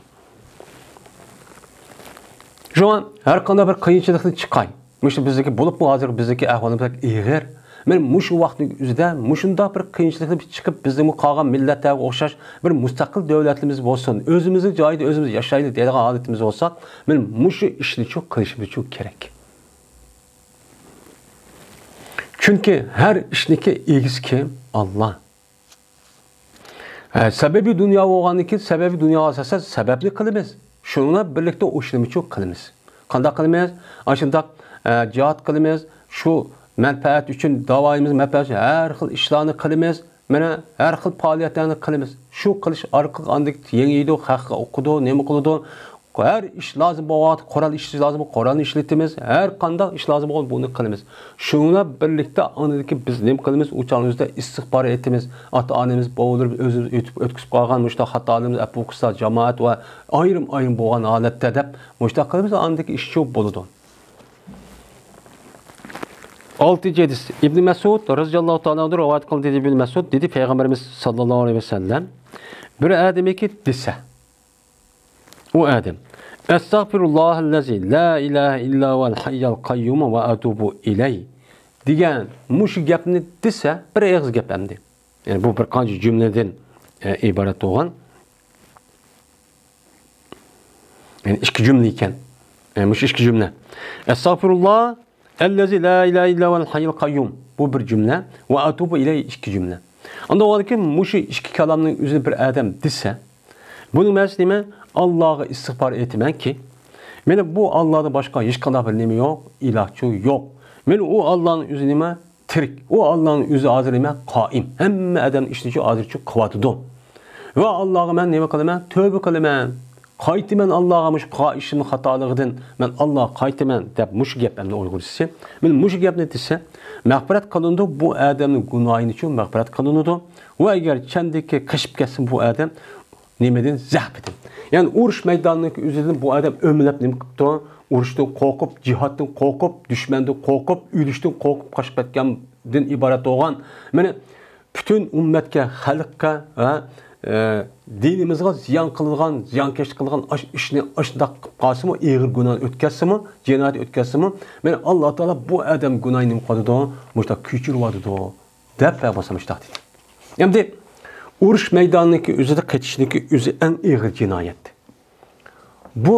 شۇڭا ھەر قانداق بىر قىيىنچىلىقتىن چىقاي. مۇشۇ بىزدىكى بولۇپمۇ ھازىر بىزدىكى ئەھۋالىمىز بەك ئېغىر. مانا مۇشۇ ۋاقىتنىڭ ئۆزىدە مۇشۇنداق بىر قىيىنچىلىقتىن چىقىپ، بىزنىڭمۇ قالغان مىللەتلەرگە ئوخشاش بىر مۇستەقىل دۆلەتلىرىمىز بولسۇن، ئۆزىمىزنىڭ جايىدا ئۆزىمىز ياشايلى دەيدىغان ھالىتىمىز بولسا، مانا مۇشۇ ئىشنىچۇ قىلىشىمىزچۇ كېرەك. چۈنكى ھەر ئىشنىڭكى ئىگىسى كىم؟ ئاللا. ھە، سەۋەبى دۇنيا بولغاندىن كېيىن، سەۋەبى دۇنياغا ئاساسەن سەۋەبنى قىلىمىز. شۇنىڭ بىلەن بىرلىكتە ئۇ ئىشنىمۇچۇ قىلىمىز. قانداق قىلىمىز؟ ئاشۇنداق، ئە، جىھاد قىلىمىز، شۇ مەنپەئەت ئۈچۈن داۋايىمىز، مەنپەئەت ئۈچۈن ھەر خىل ئىشلارنى قىلىمىز. مانا، ھەر خىل پائالىيەتلەرنى قىلىمىز. شۇ قىلىش ئارقىلىق ئاندىن يېڭىيدۇ، خەققە ئوقۇدۇ، نېمە قىلىدۇ. ھەر ئىش لازىم بولغان، قورال ئىش لازىم بولغان، قورالنى ئىشلىتىمىز. ھەر قانداق ئىش لازىم بولغان، بۇنى قىلىمىز. شۇنىڭ بىلەن بىرلىكتە ئاندىن كېيىن بىز نېمە قىلىمىز؟ ئۇ چاغنىڭ ئۆزىدە ئىستىغپار ئېيتىمىز. ئاتا-ئانىمىز، بوۋىلىرىمىز ئۆزىمىز ئۆتۈپ، ئۆتكۈزۈپ قالغان مۇشۇنداق خاتالىرىمىز ئەپۇ قىلسا، جامائەت ۋە ئايرىم-ئايرىم بولغان ھالەتتە دەپ مۇشۇنداق قىلىمىز، ئاندىن كېيىن ئىش چوپ بولىدۇ. ئالتىنچى ھەدىس. ئىبن مەسئۇد رەزىياللاھۇ تائالا ئەنھۇ رىۋايەت قىلدى، دېدى ئىبن مەسئۇد، دېدى پەيغەمبىرىمىز ساللاللاھۇ ئەلەيھى ۋەسەللەم، بىر ئادەمكى دېسە، ئۇ ئادەم، ئەستەغفىرۇللاھەللەزى لا ئىلاھە ئىللا ھۇۋەل ھەييەل قەييۇم ۋە ئەتۇبۇ ئىلەي دېگەن مۇشۇ گەپنى دېسە، بىر ئېغىز گەپ ئەمدى. يەنى بۇ بىر قانچە جۈملىدىن، ئە، ئىبارەت بولغان. يەنى ئىككى جۈملە ئىكەن. ئە، مۇشۇ ئىككى جۈملە. ئەستەغفىرۇللا ئەللەزى لا ئىلاھە ئىللا ھۇۋەل ھەييۇل قەييۇم. بۇ بىر جۈملە. ۋە ئەتۇبۇ ئىلەيھى ئىككى جۈملە. ئاندىن بولغاندىن كېيىن مۇشۇ ئىككى كالامنىڭ ئۆزىنى بىر ئادەم دېسە، بۇنىڭ مەنىسى نېمە؟ ئاللاغا ئىستىغپار ئېيتىمەنكى، مېنىڭ بۇ ئاللادىن باشقا ھېچقانداق بىر نېمە يوق، ئىلاھچۇ يوق. مېنىڭ ئۇ ئاللانىڭ ئۆزى نېمە؟ تىرىك. ئۇ ئاللانىڭ ئۆزى ھازىر نېمە؟ قائىم. ھەممە ئادەمنىڭ ئىشىنىچۇ ھازىرچۇ قىلىۋاتىدۇ. ۋە ئاللاغا مەن نېمە قىلىمەن؟ تۆبە قىلىمەن. قايتىمەن ئاللاغا مۇشۇ قىلغان ئىشىمنىڭ خاتالىقىدىن مەن ئاللاغا قايتىمەن دەپ مۇشۇ گەپ ئەمدى ئۇيغۇرچىسى. مانا مۇشۇ گەپنى دېسە، مەغپىرەت قىلىنىدۇ، بۇ ئادەمنىڭ گۇناھىنىچۇ مەغپىرەت قىلىنىدۇ. ۋە ئەگەر چەندىكى قېچىپ كەتسە بۇ ئادەم نېمىدىن؟ زەھپىدىن. يەنى ئۇرۇش مەيدانىنىڭ ئۆزىدىن بۇ ئادەم ئۆمىلەپ نېمە قىپتۇ؟ ئۇرۇشتىن قورقۇپ، جىھادتىن قورقۇپ، دۈشمەندىن قورقۇپ، ئۆلۈشتىن قورقۇپ قاچىپ كەتكەندىن ئىبارەت بولغان. مانا پۈتۈن ئۈممەتكە، خەلققە، ھە، ئە، دىنىمىزغا زىيان قىلىدىغان، زىيانكەشلىك قىلىدىغان ئاش-، ئىشنى ئاشۇنداق قىلىپ قالسىمۇ، ئېغىر گۇناھنى ئۆتكەزسىمۇ، جىنايەت ئۆتكەزسىمۇ، مانا، ئاللا تائالا بۇ ئادەم گۇناھىنى نېمە قىلىدۇ؟ مۇشۇنداق كۆچۈرۈۋاتىدۇ، دەپ پەيغەمبەر مۇشۇنداق دېدى. ئەمدى ئۇرۇش مەيدانىنىڭكى ئۆزىدە قېچىشنىڭكى ئۆزى ئەڭ ئېغىر جىنايەت. بۇ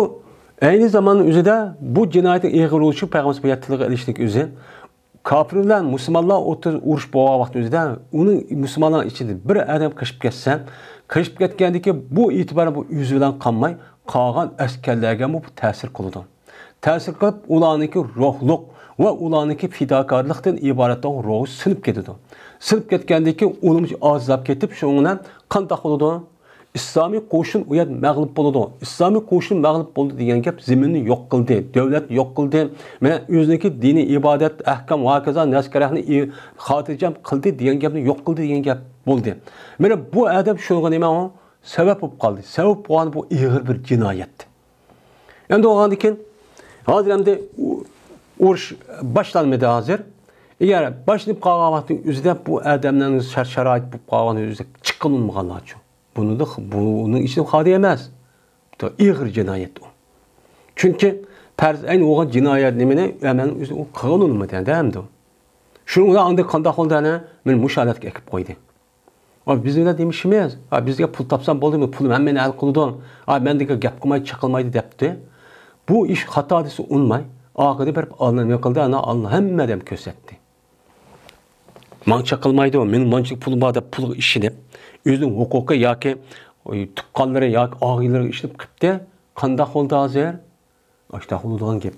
ئەينى زاماننىڭ ئۆزىدە بۇ جىنايەتنىڭ ئېغىر بولۇشى پەيغەمبەر بۇ يەتتىلىك ئېلىشنىڭ ئۆزى. كاپىر بىلەن مۇسۇلمانلار ئوتتۇرىسىدا ئۇرۇش بولغان ۋاقىت ئۆزىدە ئۇنىڭ مۇسۇلمانلار ئىچىدە بىر ئادەم قېچىپ كەتسە، قېچىپ كەتكەندىكى بۇ ئېتىبارى بۇ ئۆزى بىلەن قالماي، قالغان ئەسكەرلەرگە بۇ تەسىر قىلىدۇ. تەسىر قىلىپ، ئۇلارنىڭكى روھلۇق ۋە ئۇلارنىڭكى پىداكارلىقتىن ئىبارەت روھى سىنىپ كېتىدۇ. سىنىپ كەتكەندىن كېيىن ئۇلىمۇ ئازلاپ كېتىپ، شۇنىڭ بىلەن قانداق بولىدۇ؟ ئىسلامىي قوشۇن ئۇ يەردە مەغلۇپ بولىدۇ. ئىسلامىي قوشۇن مەغلۇپ بولدى دېگەن گەپ زېمىننى يوق قىلدى، دۆلەتنى يوق قىلدى. مانا ئۆزىنىڭكى دىنىي ئىبادەت، ئەھكام ۋە ھاكازا نەسكەرەھنى ئى-، خاتىرجەم قىلدى دېگەن گەپنى يوق قىلدى دېگەن گەپ بولدى. مانا بۇ ئادەم شۇنىڭغا نېمە ئۇ؟ سەۋەب بولۇپ قالدى. سەۋەب بولغان بۇ ئېغىر بىر جىنايەت. ئەمدى بولغاندىن كېيىن، ھازىر ئەمدى ئۇ-، ئۇرۇش باشلانمىدى ھازىر. ئەگەر باشلىنىپ قالغان ۋاقىتنىڭ ئۆزىدە بۇ ئادەملەرنىڭ شار-، شارائىت بولۇپ قالغان ئۆزىدە چىققىلى بولمىغانلارچۇ؟ بۇنىڭدا، بۇنىڭ ئىچىدە خالىي ئەمەس. بۇ ئېغىر جىنايەت ئۇ. چۈنكى پەرز ئەين بولغان جىنايەت نېمىنى ئەمەلنىڭ ئۆزى ئۇ قىلغىلى بولمىدى ئەمدى. شۇنىڭ بىلەن ئاندىن قانداق بولدى ئەنە؟ مېنى مۇشۇ ھالەتكە ئەكىپ قويدى. ئا، بىز بىلەن دېمىشىمىز، ئا، بىزگە پۇل تاپسام بولدىمۇ، پۇلۇم ھەممىنى ھەل قىلىدۇ. ئا، مەندىن گەپ قىلماي، چېقىلمايدۇ دەپتۇ. بۇ ئىش خاتا دېسە ئۇنىماي، ئاخىرىدا بېرىپ ئاللا نېمە قىلدى؟ ئانا ئاللا ھەممە ئادەم كۆرسەتتى. ماڭا چېقىلمايدۇ، مېنىڭ مانچىلىك پۇلۇم بار دەپ پۇلغا ئىشىنىپ، ئۆزىنىڭ ھوقۇقى ياكى تۇغقانلىرى ياكى ئاغىنىلىرىغا ئىشىنىپ قىپتى. قانداق بولدى ھازىر؟ ئاشتاق بولىدىغان گەپ.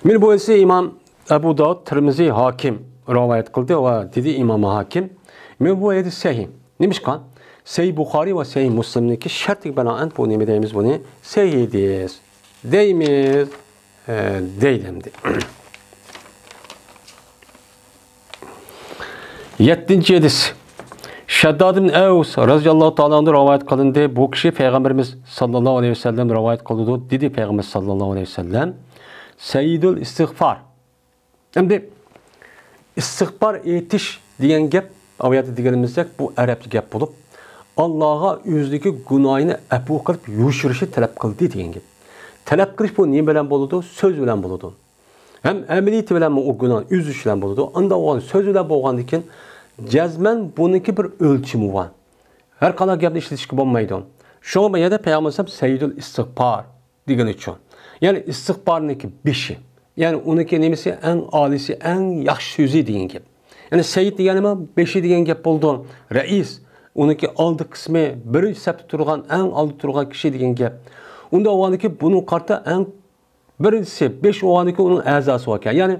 مانا بۇ ھەدىسنى ئىمام ئەبۇ داۋۇد، تىرمىزى، ھاكىم رىۋايەت قىلدى ۋە دېدى ئىمام ھاكىم، مانا بۇ ھەدىس سەھىھ. نېمىشقا؟ سەھىھ بۇخارىي ۋە سەھىھ مۇسلىمنىڭكى شەرتىگە بىنائەن بۇ نېمە دەيمىز بۇنى؟ سەھىھ ھەدىس دەيمىز. ئە، دەيدۇ ئەمدى. يەتتىنچى ھەدىس. شەدداد ئىبن ئەۋس رەزىياللاھۇ تائالا ئەنھۇ رىۋايەت قىلىندى. بۇ كىشى پەيغەمبىرىمىز ساللاللاھۇ ئەلەيھى ۋەسەللەم رىۋايەت قىلىدۇ، دېدى پەيغەمبەر ساللاللاھۇ ئەلەيھى ۋەسەللەم، سەييىدۇل ئىستىغفار. ئەمدى ئىستىغفار ئېيتىش دېگەن گەپ، ئاۋۇ يەردە دېگىنىمىزدەك، بۇ ئەرەبچە گەپ بولۇپ، ئاللاغا ئۆزىدىكى گۇناھىنى ئەپۇ قىلىپ يوشۇرۇشنى تەلەپ قىلدى دېگەن گەپ. تەلەپ قىلىش بۇ نېمە بىلەن بولىدۇ؟ سۆز بىلەن بولىدۇ. ھەم ئەمەلىيىتى بىلەنمۇ ئۇ گۇناھ ئۈزۈش بىلەن بولىدۇ. ئانداق بولغان سۆز بىلەن بولغاندىن كېيىن، جەزمەن بۇنىڭكى بىر ئۆلچىمى بار. ھەر قانداق گەپنى ئىشلىتىشكە بولمايدۇ. شۇڭا بۇ يەردە پەيغەمبەر ئەلەيھىسسالام سەييىدۇل ئىستىغپار دېگىنى شۇ. يەنى ئىستىغپارنىڭكى بېشى. يەنى ئۇنىڭكى نېمىسى؟ ئەڭ ئالىيسى، ئەڭ ياخشى سۆزى دېگەن گەپ. يەنى سەييىد دېگەنمۇ بېشى دېگەن گەپ بولىدۇ. رەئىس، ئۇنىڭكى ئالدى قىسمى، بىرىنچى سەپتە تۇرغان، ئەڭ ئالدىدا تۇرغان كىشى دېگەن گەپ. ئۇنداق بولغاندىكىن بۇنىڭغا قارىتا ئەڭ بىرىنچىسى، بېشى بولغاندىكىن ئۇنىڭ ئەزاسى باركەن. يەنى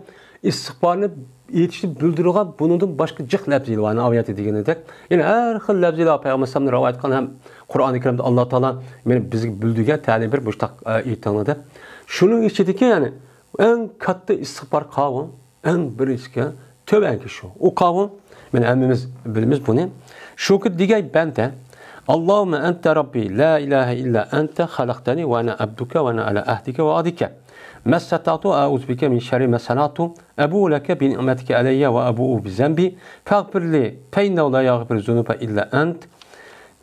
ئىستىغپارنى ئېيتىشنى بىلدۈرىدىغان بۇنىڭدىن باشقا جىق لەپزىلەر بار، ئاۋۇ يەردە دېگىنىدەك. يەنى ھەر خىل لەپزىلەر پەيغەمبەر ئەلەيھىسسالامدىن رىۋايەت قىلغان ھەم قۇرئانى كەرىمدە ئاللا تائالا مانا بىزگە بىلدۈرگەن تەلىم بېرىپ مۇشۇنداق، ئە، ئېيتىڭلار دەپ. شۇنىڭ ئىچىدىكى يەنى ئەڭ كاتتا ئىستىغپار قاۋۇ. ئەڭ بىرىنچىسى تۆۋەنكى شۇ. ئۇ قاۋۇ، مانا ھەممىمىز بىلىمىز بۇنى. شۇكى دېگەي بەندە، اللهم أنت ربي لا إله إلا أنت خلقتني وأنا عبدك وأنا على عهدك ووعدك ما استطعت أعوذ بك من شر ما صنعت أبوء لك بنعمتك علي وأبوء بذنبي فاغفر لي فإنه لا يغفر الذنوب إلا أنت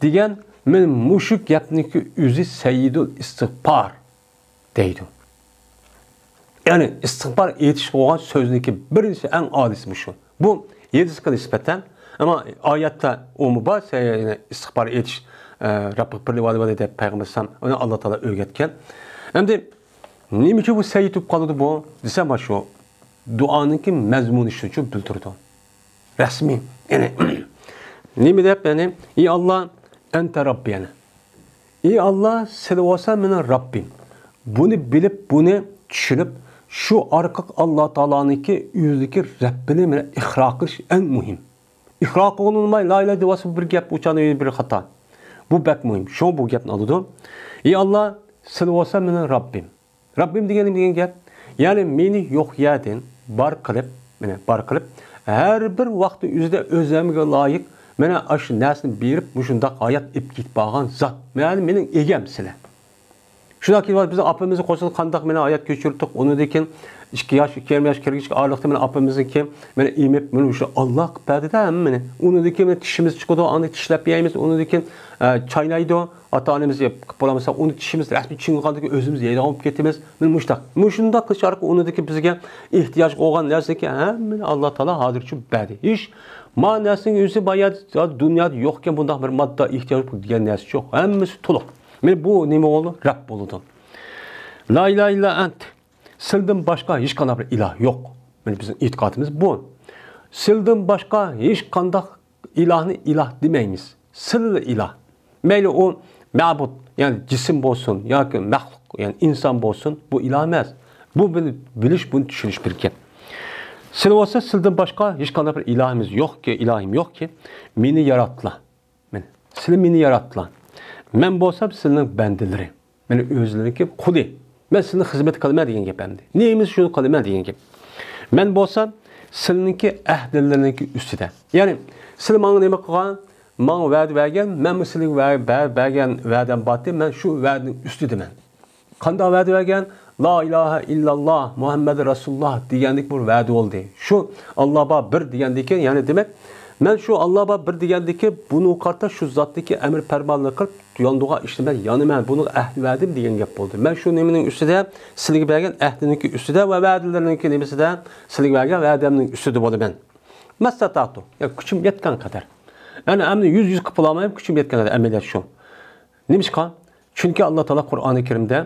دېگەن، مانا مۇشۇ گەپنىڭكى ئۆزى سەييىدۇل ئىستىغپار دەيدۇ. يەنى ئىستىغپار ئېيتىش بولغان سۆزنىڭكى بىرىنچىسى، ئەڭ ئالىيسى مۇشۇ. بۇ ھەدىسكە نىسبەتەن، ئەمما ئايەتتە ئۇمۇ بار، سە-، يەنى ئىستىغپار ئېيتىش، ئە، رەببىغفىرلى ۋەلىدەي دەپ پەيغەمبەر ئەلەيھىسسالام، ئۇنى ئاللا تائالا ئۆگەتكەن. ئەمدى نېمە ئۈچۈن بۇ سەييىد بولۇپ قالىدۇ بۇ دېسە، مانا شۇ دۇئانىڭكى مەزمۇنى شۇنىڭ ئۈچۈن بىلدۈرىدۇ. رەسمىي. يەنى، نېمە دەپ، يەنى، ئى ئاللا، ئەنتە رەببى، يەنى. ئى ئاللا، سىلى بولسا مېنىڭ رەببىم. بۇنى بىلىپ، بۇنى چۈشىنىپ، شۇ ئارقىلىق ئاللا تائالانىڭكى ئۆزىدىكى رەببىنى مانا ئىقرار قىلىش ئەڭ مۇھىم. ئىقرار قىلغىلى بولماي، لا ئىلاھە دېۋالسا بىر گەپ، ئۇ چاغدا بىر خاتا. بۇ بەك مۇھىم. شۇڭا بۇ گەپنى ئالىدۇ. ئى ئاللا، سىلى بولسا مېنىڭ رەببىم. رەببىم دېگەن نېمە دېگەن گەپ؟ يەنى مېنى يوق يەردىن بار قىلىپ، مانا بار قىلىپ، ھەر بىر ۋاقىتنىڭ ئۆزىدە ئۆزۈمگە لايىق، مانا ئاشۇ نەرسىنى بېرىپ، مۇشۇنداق ھايات ئېلىپ كېتىپ بارغان زات. يەنى مېنىڭ ئىگەم سىلەر. شۇنداق كېيىن بىزنىڭ ئاپىمىزنى قوشۇپ قانداق مانا ھايات كەچۈردۇق، ئۇنىڭدىن كېيىن ئىككى ياش، ئىككى يېرىم ياش كىرگۈچكە ئارىلىقتا مانا ئاپىمىزنىڭكى مانا ئېمىپ، مانا شۇ ئاللا قىلىپ بەردى-دە ھەممىنى. ئۇنىڭدىن كېيىن مانا چىشىمىز چىقىدۇ، ئاندىن چىشلەپ يەيمىز، ئۇنىڭدىن كېيىن، ئە، چاينايدۇ. ئاتا-ئانىمىز يەپ قىلىپ بولالمىسا، ئۇنى چىشىمىز رەسمىي چىڭىغاندىن كېيىن ئۆزىمىز يەيدىغان بولۇپ كېتىمىز. مانا مۇشۇنداق. مۇشۇنداق قىلىش ئارقىلىق ئۇنىڭدىن كېيىن بىزگە ئېھتىياج بولغان نەرسىنىڭكى ھەممىنى ئاللا تائالا ھازىرچە بەردى. ئىش، ما نەرسىنىڭ ئۆزى بايا دۇنيادا يوقكەن بۇنداق بىر ماددا ئېھتىياج دېگەن نەرسە يوق. ھەممىسى تولۇق. مانا بۇ نېمە بولىدۇ؟ رەب بولىدۇ. لا ئىلاھە ئىللا ئەنت. سىلدىن باشقا ھېچقانداق بىر ئىلاھ يوق. مانا بىزنىڭ ئېتىقادىمىز بۇ. سىلدىن باشقا ھېچقانداق ئىلاھنى ئىلاھ دېمەيمىز. سىللا ئىلاھ. مەيلى ئۇ مەبۇد، يەنى جىسىم بولسۇن ياكى مەخلۇق، يەنى ئىنسان بولسۇن، بۇ ئىلاھ ئەمەس. بۇ بىل-، بىلىش، بۇنى چۈشىنىش بىر گەپ. سىلى بولسا سىلدىن باشقا ھېچقانداق بىر ئىلاھىمىز يوقكى، ئىلاھىم يوقكى، مېنى ياراتتىلا. مەن، سىلى مېنى ياراتتىلا. مەن بولسام سىلىنىڭ بەندىلىرى. مەن ئۆزلىرىنىڭكى قۇلى. مەن سىلىنىڭ خىزمىتى قىلىمەن دېگەن گەپ ئەمدى. نېمىسى شۇنى قىلىمەن دېگەن گەپ. مەن بولسام سىلىنىڭكى ئەھدىلىرىنىڭكى ئۈستىدە. يەنى سىلى ماڭا نېمە قىلغان؟ ماڭا ۋەدە بەرگەن، مەنمۇ سىلىگە ۋە-، بە-، بەرگەن ۋەدەم بارتى، مەن شۇ ۋەدىنىڭ ئۈستىدىمەن. قانداق ۋەدە بەرگەن؟ لا ئىلاھە ئىللاللا، مۇھەممەد رەسۇلۇللا دېگەندىكى بىر ۋەدە بولدى. شۇ ئاللا بار بىر دېگەندىكى، يەنى دېمەك، مەن شۇ ئاللا بار بىر دېگەندىكى بۇنىڭغا قارىتا شۇ زاتتىكى ئەمر پەرمانلىرى قىلىپ يانىدىغان ئىشنى مەن يانىمەن، بۇنىڭغا ئەھدى ۋەدىم دېگەن گەپ بولدى. مەن شۇ نېمىنىڭ ئۈستىدە، سىلىگە بەرگەن ئەھدىنىڭكى ئۈستىدە ۋە ۋەدىلىرىنىڭكى نېمىسىدە، سىلىگە بەرگەن ۋەدەمنىڭ ئۈستىدە بولىمەن. مەستەتاتۇ، يا كۈچۈم يەتكەن قەدەر. يەنى ئەمدى يۈز يۈز قىلىپ بولالمايمەن، كۈچۈم يەتكەن قەدەر ئەمەلىيەت شۇ. نېمىشقا؟ چۈنكى ئاللا تائالا قۇرئانى كەرىمدە،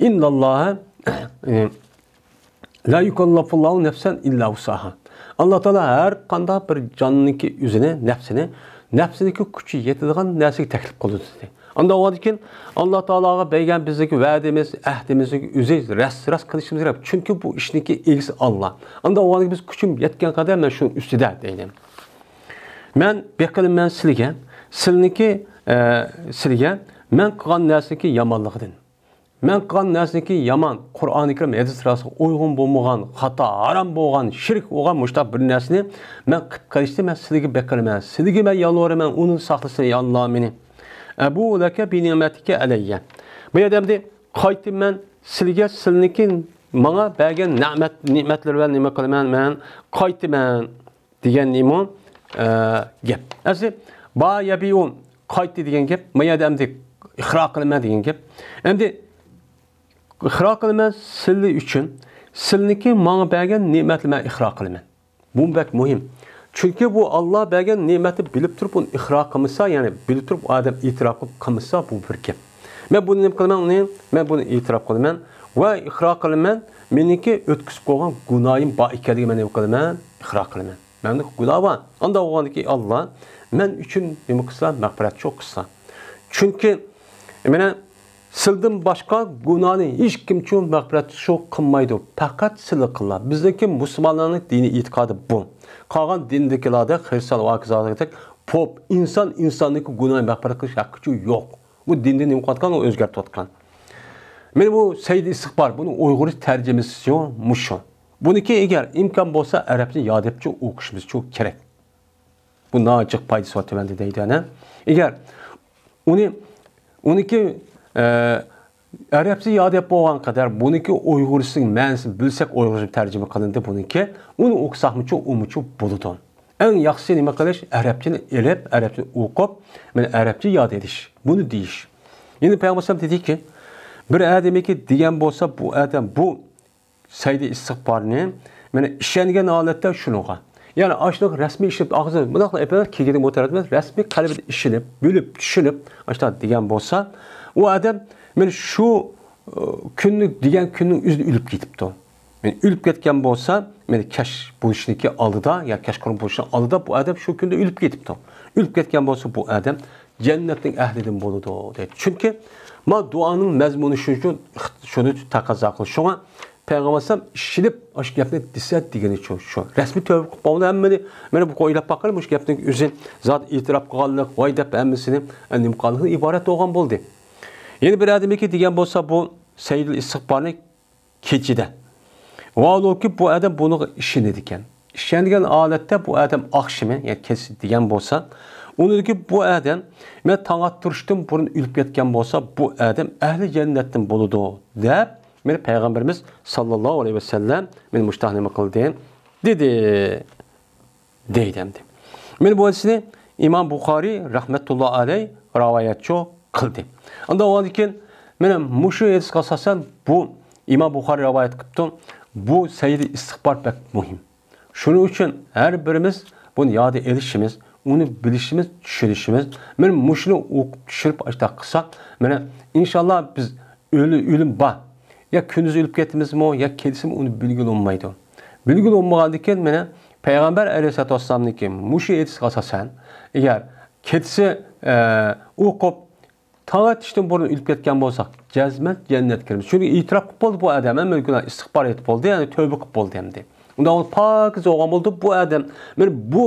ئىنناللاھە، لا يۇكەللىفۇللاھۇ نەفسەن ئىللا ۋۇسئەھا. ئاللا تائالا ھەر قانداق بىر جاننىڭكى ئۆزىنى، نەپسىنى، نەپسىنىڭكى كۈچى يېتىدىغان نەرسىگە تەكلىپ قىلىدۇ دېدى. ئاندا ئۇنىڭدىن كېيىن ئاللا تائالاغا بەرگەن بىزنىڭكى ۋەدىمىز، ئەھدىمىزنىڭكى ئۆزى راست، راست قىلىشىمىز كېرەك. چۈنكى بۇ ئىشنىڭكى ئىگىسى ئاللا. ئاندا ئۇنىڭدىن كېيىن بىز كۈچۈم يەتكەن قەدەر مەن شۇنىڭ ئۈستىدە دەيدۇ. مەن بېقىنىمەن سىلىگە، سىلىنىڭكى، ئە، سىلىگە مەن قىلغان نەرسىنىڭكى يامانلىقىدىن. مەن قىلغان نەرسىنىڭكى يامان، قۇرئانى كەرىم، ھەدىس راسىغا ئۇيغۇن بولمىغان، خاتا، ھارام بولغان، شىرك بولغان مۇشۇنداق بىر نەرسىنى مەن قىلىپ قېلىشتىن مەن سىلىگە بېقىنىمەن، سىلىگە مەن يالۋۇرىمەن، ئۇنى ساقلىسۇن، يا ئاللا، مېنى. ئەبۇئۇ لەكە بى نىئمەتىكە ئەلەييە. بۇ يەردە ئەمدى قايتىمەن سىلىگە، سىلىنىڭكى ماڭا بەرگەن نەمەت، نېمەتلىرى بىلەن نېمە قىلىمەن؟ مەن قايتىمەن دېگەن نېمە؟ ئە، گەپ. ئەسلى با يەبىئۇ، قايتتى دېگەن گەپ. ما يەردە ئەمدى ئىقرار قىلىمەن دېگەن گەپ. ئەمدى ئىقرار قىلىمەن سىلى ئۈچۈن، سىلىنىڭكى ماڭا بەرگەن نېمەتنى مەن ئىقرار قىلىمەن. بۇ بەك مۇھىم. چۈنكى بۇ ئاللا بەرگەن نېمەتنى بىلىپ تۇرۇپ ئۇنى ئىقرار قىلمىسا، يەنى بىلىپ تۇرۇپ ئۇ ئادەم ئېتىراپ قىلىپ قىلمىسا، بۇ بىر گەپ. مەن بۇنى نېمە قىلىمەن ئۇنى؟ مەن بۇنى ئېتىراپ قىلىمەن ۋە ئىقرار قىلىمەن، مېنىڭكى ئۆتكۈزۈپ قويغان گۇناھىم بار ئىكەنلىكىنى مەن نېمە قىلىمەن؟ ئىقرار قىلىمەن. مەندە گۇناھ بار. ئانداق بولغاندىكىن ئاللا مەن ئۈچۈن نېمە قىلسا، مەغپىرەتچۇ قىلسا. چۈنكى مانا سىلدىن باشقا گۇناھنى ھېچ كىمچۇ مەغپىرەتچۇ قىلمايدۇ. پەقەت سىلى قىلا. بىزنىڭكى مۇسۇلمانلارنىڭ دىنىي ئېتىقادى بۇ. قالغان دىندىكىلەردە خرىستىيان ۋە كازاكىدەك پوپ، ئىنسان ئىنساننىڭكى گۇناھىنى مەغپىرەت قىلىش ھەققىچۇ يوق. بۇ دىننى نېمە قىلىۋاتقان، ئۇ ئۆزگەرتىۋاتقان. مانا بۇ سەييىدۇ ئىستىغپار، بۇنىڭ ئۇيغۇرچە تەرجىمىسى مۇشۇ. بۇنىڭكى ئەگەر ئىمكان بولسا ئەرەبچە يا دەپچۇ ئوقۇشىمىزچۇ كېرەك. بۇ ناھايىتى جىق پايدىسى بار تۆۋەندە دەيدۇ ئەنە. ئەگەر ئۇنى، ئۇنىڭكى، ئە، ئەرەبچە يا دەپ بولغان قەدەر بۇنىڭكى ئۇيغۇرچىسىنىڭ مەنىسىنى بىلسەك، ئۇيغۇرچە تەرجىمە قىلىندى بۇنىڭكى. ئۇنى ئوقۇساقمۇچۇ، ئۇمۇچۇ بولىدۇ. ئەڭ ياخشىسى نېمە قىلىش؟ ئەرەبچىنى ئېلىپ، ئەرەبچىنى ئوقۇپ، مانا ئەرەبچە ياد ئېلىش. بۇنى دېيىش. يەنە پەيغەمبەر ئەلەيھىسسالام دېدىكى، بىر ئادەمگە دېگەن بولسا، بۇ ئادەم بۇ سەييىدۇ ئىستىغپارنى، مانا ئىشەنگەن ھالەتتە شۇنىڭغا. يەنى ئاشۇنىڭ رەسمىي ئىشىنىپ، ئاغزىدىن مۇنداقلا ئېپىلىپ كىرگىنى مۇجەررەت ئەمەس، رەسمىي قەلبىدە ئىشىنىپ، بىلىپ، چۈشىنىپ، ئاشۇنداق دېگەن بولسا، ئۇ ئادەم مانا شۇ، ئى، كۈننى دېگەن كۈننىڭ ئۆزىدە ئۆلۈپ كېتىپتۇ. يەنى ئۆلۈپ كەتكەن بولسا، مانا كەچ بولۇشنىڭكى ئالدىدا يا كەچقۇرۇن بولۇشنىڭ ئالدىدا بۇ ئادەم شۇ كۈندە ئۆلۈپ كېتىپتۇ. ئۆلۈپ كەتكەن بولسا، بۇ ئادەم جەننەتنىڭ ئەھلىدىن بولىدۇ، دەيدۇ. چۈنكى ما دۇئانىڭ مەزمۇنى شۇ، شۇ، شۇنى تەقەززا قىلىدۇ. شۇڭا پەيغەمبەر ئەلەيھىسسالام ئىشىنىپ ئاشۇ گەپنى دېسە دېگىنى شۇ، شۇ. رەسمىي تۆۋە قىلىپ باقمىدى ھەممىنى. مانا بۇ ئويلاپ باققىلى، مۇشۇ گەپنىڭ ئۆزى زات ئېتىراپ قىلغانلىق، ۋاي دەپ ھەممىسىنى، ئە، نېمە قىلغانلىقىدىن ئىبارەت بولغان بولدى. يەنە بىر ئادەمگە دېگەن بولسا، بۇ سەييىدۇ ئىستىغپارنى كېچىدە. ۋاھالۇكى، بۇ ئادەم بۇنىڭغا ئىشىنىدىكەن. ئىشەنگەن ھالەتتە بۇ ئادەم ئاخشىمى، يەنى كەچ دېگەن بولسا، ئۇنىڭدىكى بۇ ئادەم، مەن تاڭ ئاتتۇرۇشتىن بۇرۇن ئۆلۈپ كەتكەن بولسا، بۇ ئادەم ئەھلى جەننەتتىن بولىدۇ، دەپ، مانا پەيغەمبىرىمىز ساللاللاھۇ ئەلەيھى ۋەسەللەم مانا مۇشۇنداق نېمە قىلدى؟ دېدى. دەيدۇ ئەمدى. مانا بۇ ھەدىسنى ئىمام بۇخارىي رەھمەتۇللا ئەلەيھ راۋايەتچۇ قىلدى. ئاندىن ئۇنىڭدىن كېيىن مانا مۇشۇ ھەدىسكە ئاساسەن بۇ ئىمام بۇخارىي راۋايەت قىپتۇ. بۇ سەييىدى ئىستىغپار بەك مۇھىم. شۇنىڭ ئۈچۈن ھەر بىرىمىز بۇنى ياد ئېلىشىمىز، ئۇنى بىلىشىمىز، چۈشىنىشىمىز. مانا مۇشۇنى ئوقۇپ چۈشىنىپ ئاشۇنداق قىلساق، مانا ئىنشاللا بىز ئۆلۈ-، ئۆلۈم بار. يا كۈندۈز ئۆلۈپ كېتىمىزمۇ، يا كېچىسىمۇ ئۇنى بىلگىلى بولمايدۇ. بىلگىلى بولمىغاندىن كېيىن مانا پەيغەمبەر ئەلەيھىسسالاتۇ ۋەسسالامنىڭكى مۇشۇ ھەدىسىگە ئاساسەن، ئەگەر كېچىسى، ئە، ئوقۇپ، تاڭ ئېتىشتىن بۇرۇن ئۆلۈپ كەتكەن بولساق، جەزمەن جەننەتكە كىرىمىز. چۈنكى ئېتىراپ قىلىپ بولدى بۇ ئادەم، ھەممە گۇناھ ئىستىغپار ئېيتىپ بولدى، يەنى تۆبە قىلىپ بولدى ئەمدى. ئۇنداق بولۇپ پاكىز بولغان بولدى بۇ ئادەم. مانا بۇ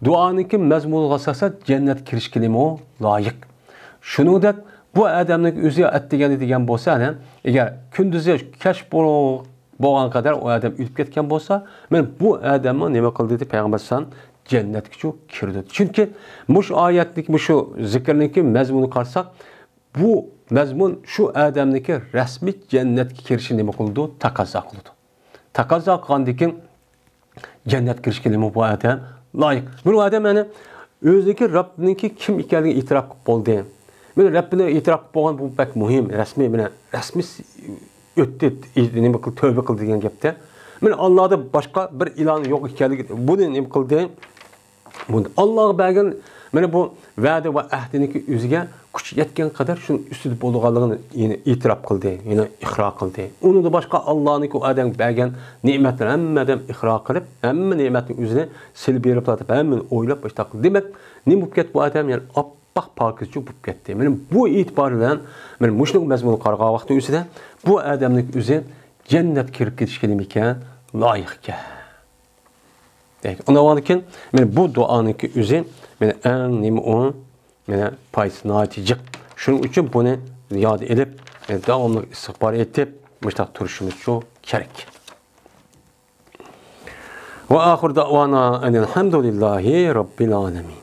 دۇئانىڭكى مەزمۇنىغا ئاساسەن جەننەتكە كىرىشكىلىمۇ لايىق. شۇنىڭدەك بۇ ئادەمنىڭ ئۆزى ئەتىگەندە دېگەن بولسا، ئەنە، ئەگەر كۈندۈزى كەچ بول-، بولغان قەدەر ئۇ ئادەم ئۆلۈپ كەتكەن بولسا، مانا بۇ ئادەممۇ نېمە قىلدى دېدى پەيغەمبەر ئەلەيھىسسالام؟ جەننەتكىچۇ كىردى. چۈنكى مۇشۇ ئايەتنىڭكى، مۇشۇ زىكىرنىڭكى مەزمۇنىغا قارىساق، بۇ مەزمۇن شۇ ئادەمنىڭكى رەسمىي جەننەتكە كىرىشىنى نېمە قىلىدۇ؟ تەقەززا قىلىدۇ. تەقەززا قىلغاندىن كېيىن جەننەتكە كىرىشكە نېمە بۇ ئادەم لايىق. بۇ ئادەم يەنى ئۆزىنىڭكى رەببىنىڭكى كىم ئىكەنلىكىنى ئېتىراپ قىلىپ بولدى. مانا رەببىنى ئېتىراپ قىلىپ بولغان بۇ بەك مۇھىم، رەسمىي، مانا رەسمىي ئۆتتى، نېمە قىل، تۆبە قىل دېگەن گەپتە. مانا ئاللادىن باشقا بىر ئىلاھ يوق ئىكەنلىكى، بۇنى نېمە قىلدى؟ بۇنى ئاللاغا بەرگەن مانا بۇ ۋەدە ۋە ئەھدىنىڭكى ئۆزىگە كۈچى يەتكەن قەدەر شۇنىڭ ئۈستىدە بولىدىغانلىقىنى يەنە ئېتىراپ قىلدى، يەنە ئىقرار قىلدى. ئۇنىڭدىن باشقا ئاللانىڭكى ئۇ ئادەمگە بەرگەن نېمەتلىرىنى ھەممە ئادەم ئىقرار قىلىپ، ھەممە نېمەتنىڭ ئۆزىنى سېلىپ بېرىپلا دەپ ھەممىنى ئويلاپ باشلاپ قىلدى. دېمەك، نېمە بولۇپ كەتتى بۇ ئادەم؟ يەنى ئاپئاق پاكىزچۇ بولۇپ كەتتى. مانا بۇ ئېتىبار بىلەن مانا مۇشۇنىڭ مەزمۇنىغا قارىغان ۋاقتى ئۆزىدە بۇ ئادەمنىڭ ئۆزى جەننەتكە كىرىپ كېتىشكە نېمىكەن؟ لايىق ئىكەن. دەيدۇ. ئۇنىڭدىن كېيىن مانا بۇ دۇئانىڭكى ئۆزى مانا ئەڭ نېمە ئۇ؟ مانا پايدىسى ناھايىتى جىق. شۇنىڭ ئۈچۈن بۇنى ياد ئېلىپ، مانا داۋاملىق ئىستىغپار ئېيتىپ، مۇشۇنداق تۇرۇشىمىزچۇ كېرەك. ۋە ئاخىر دەۋانا ئەنىل ھەمدۇلىللاھى رەببىل ئالەمىن.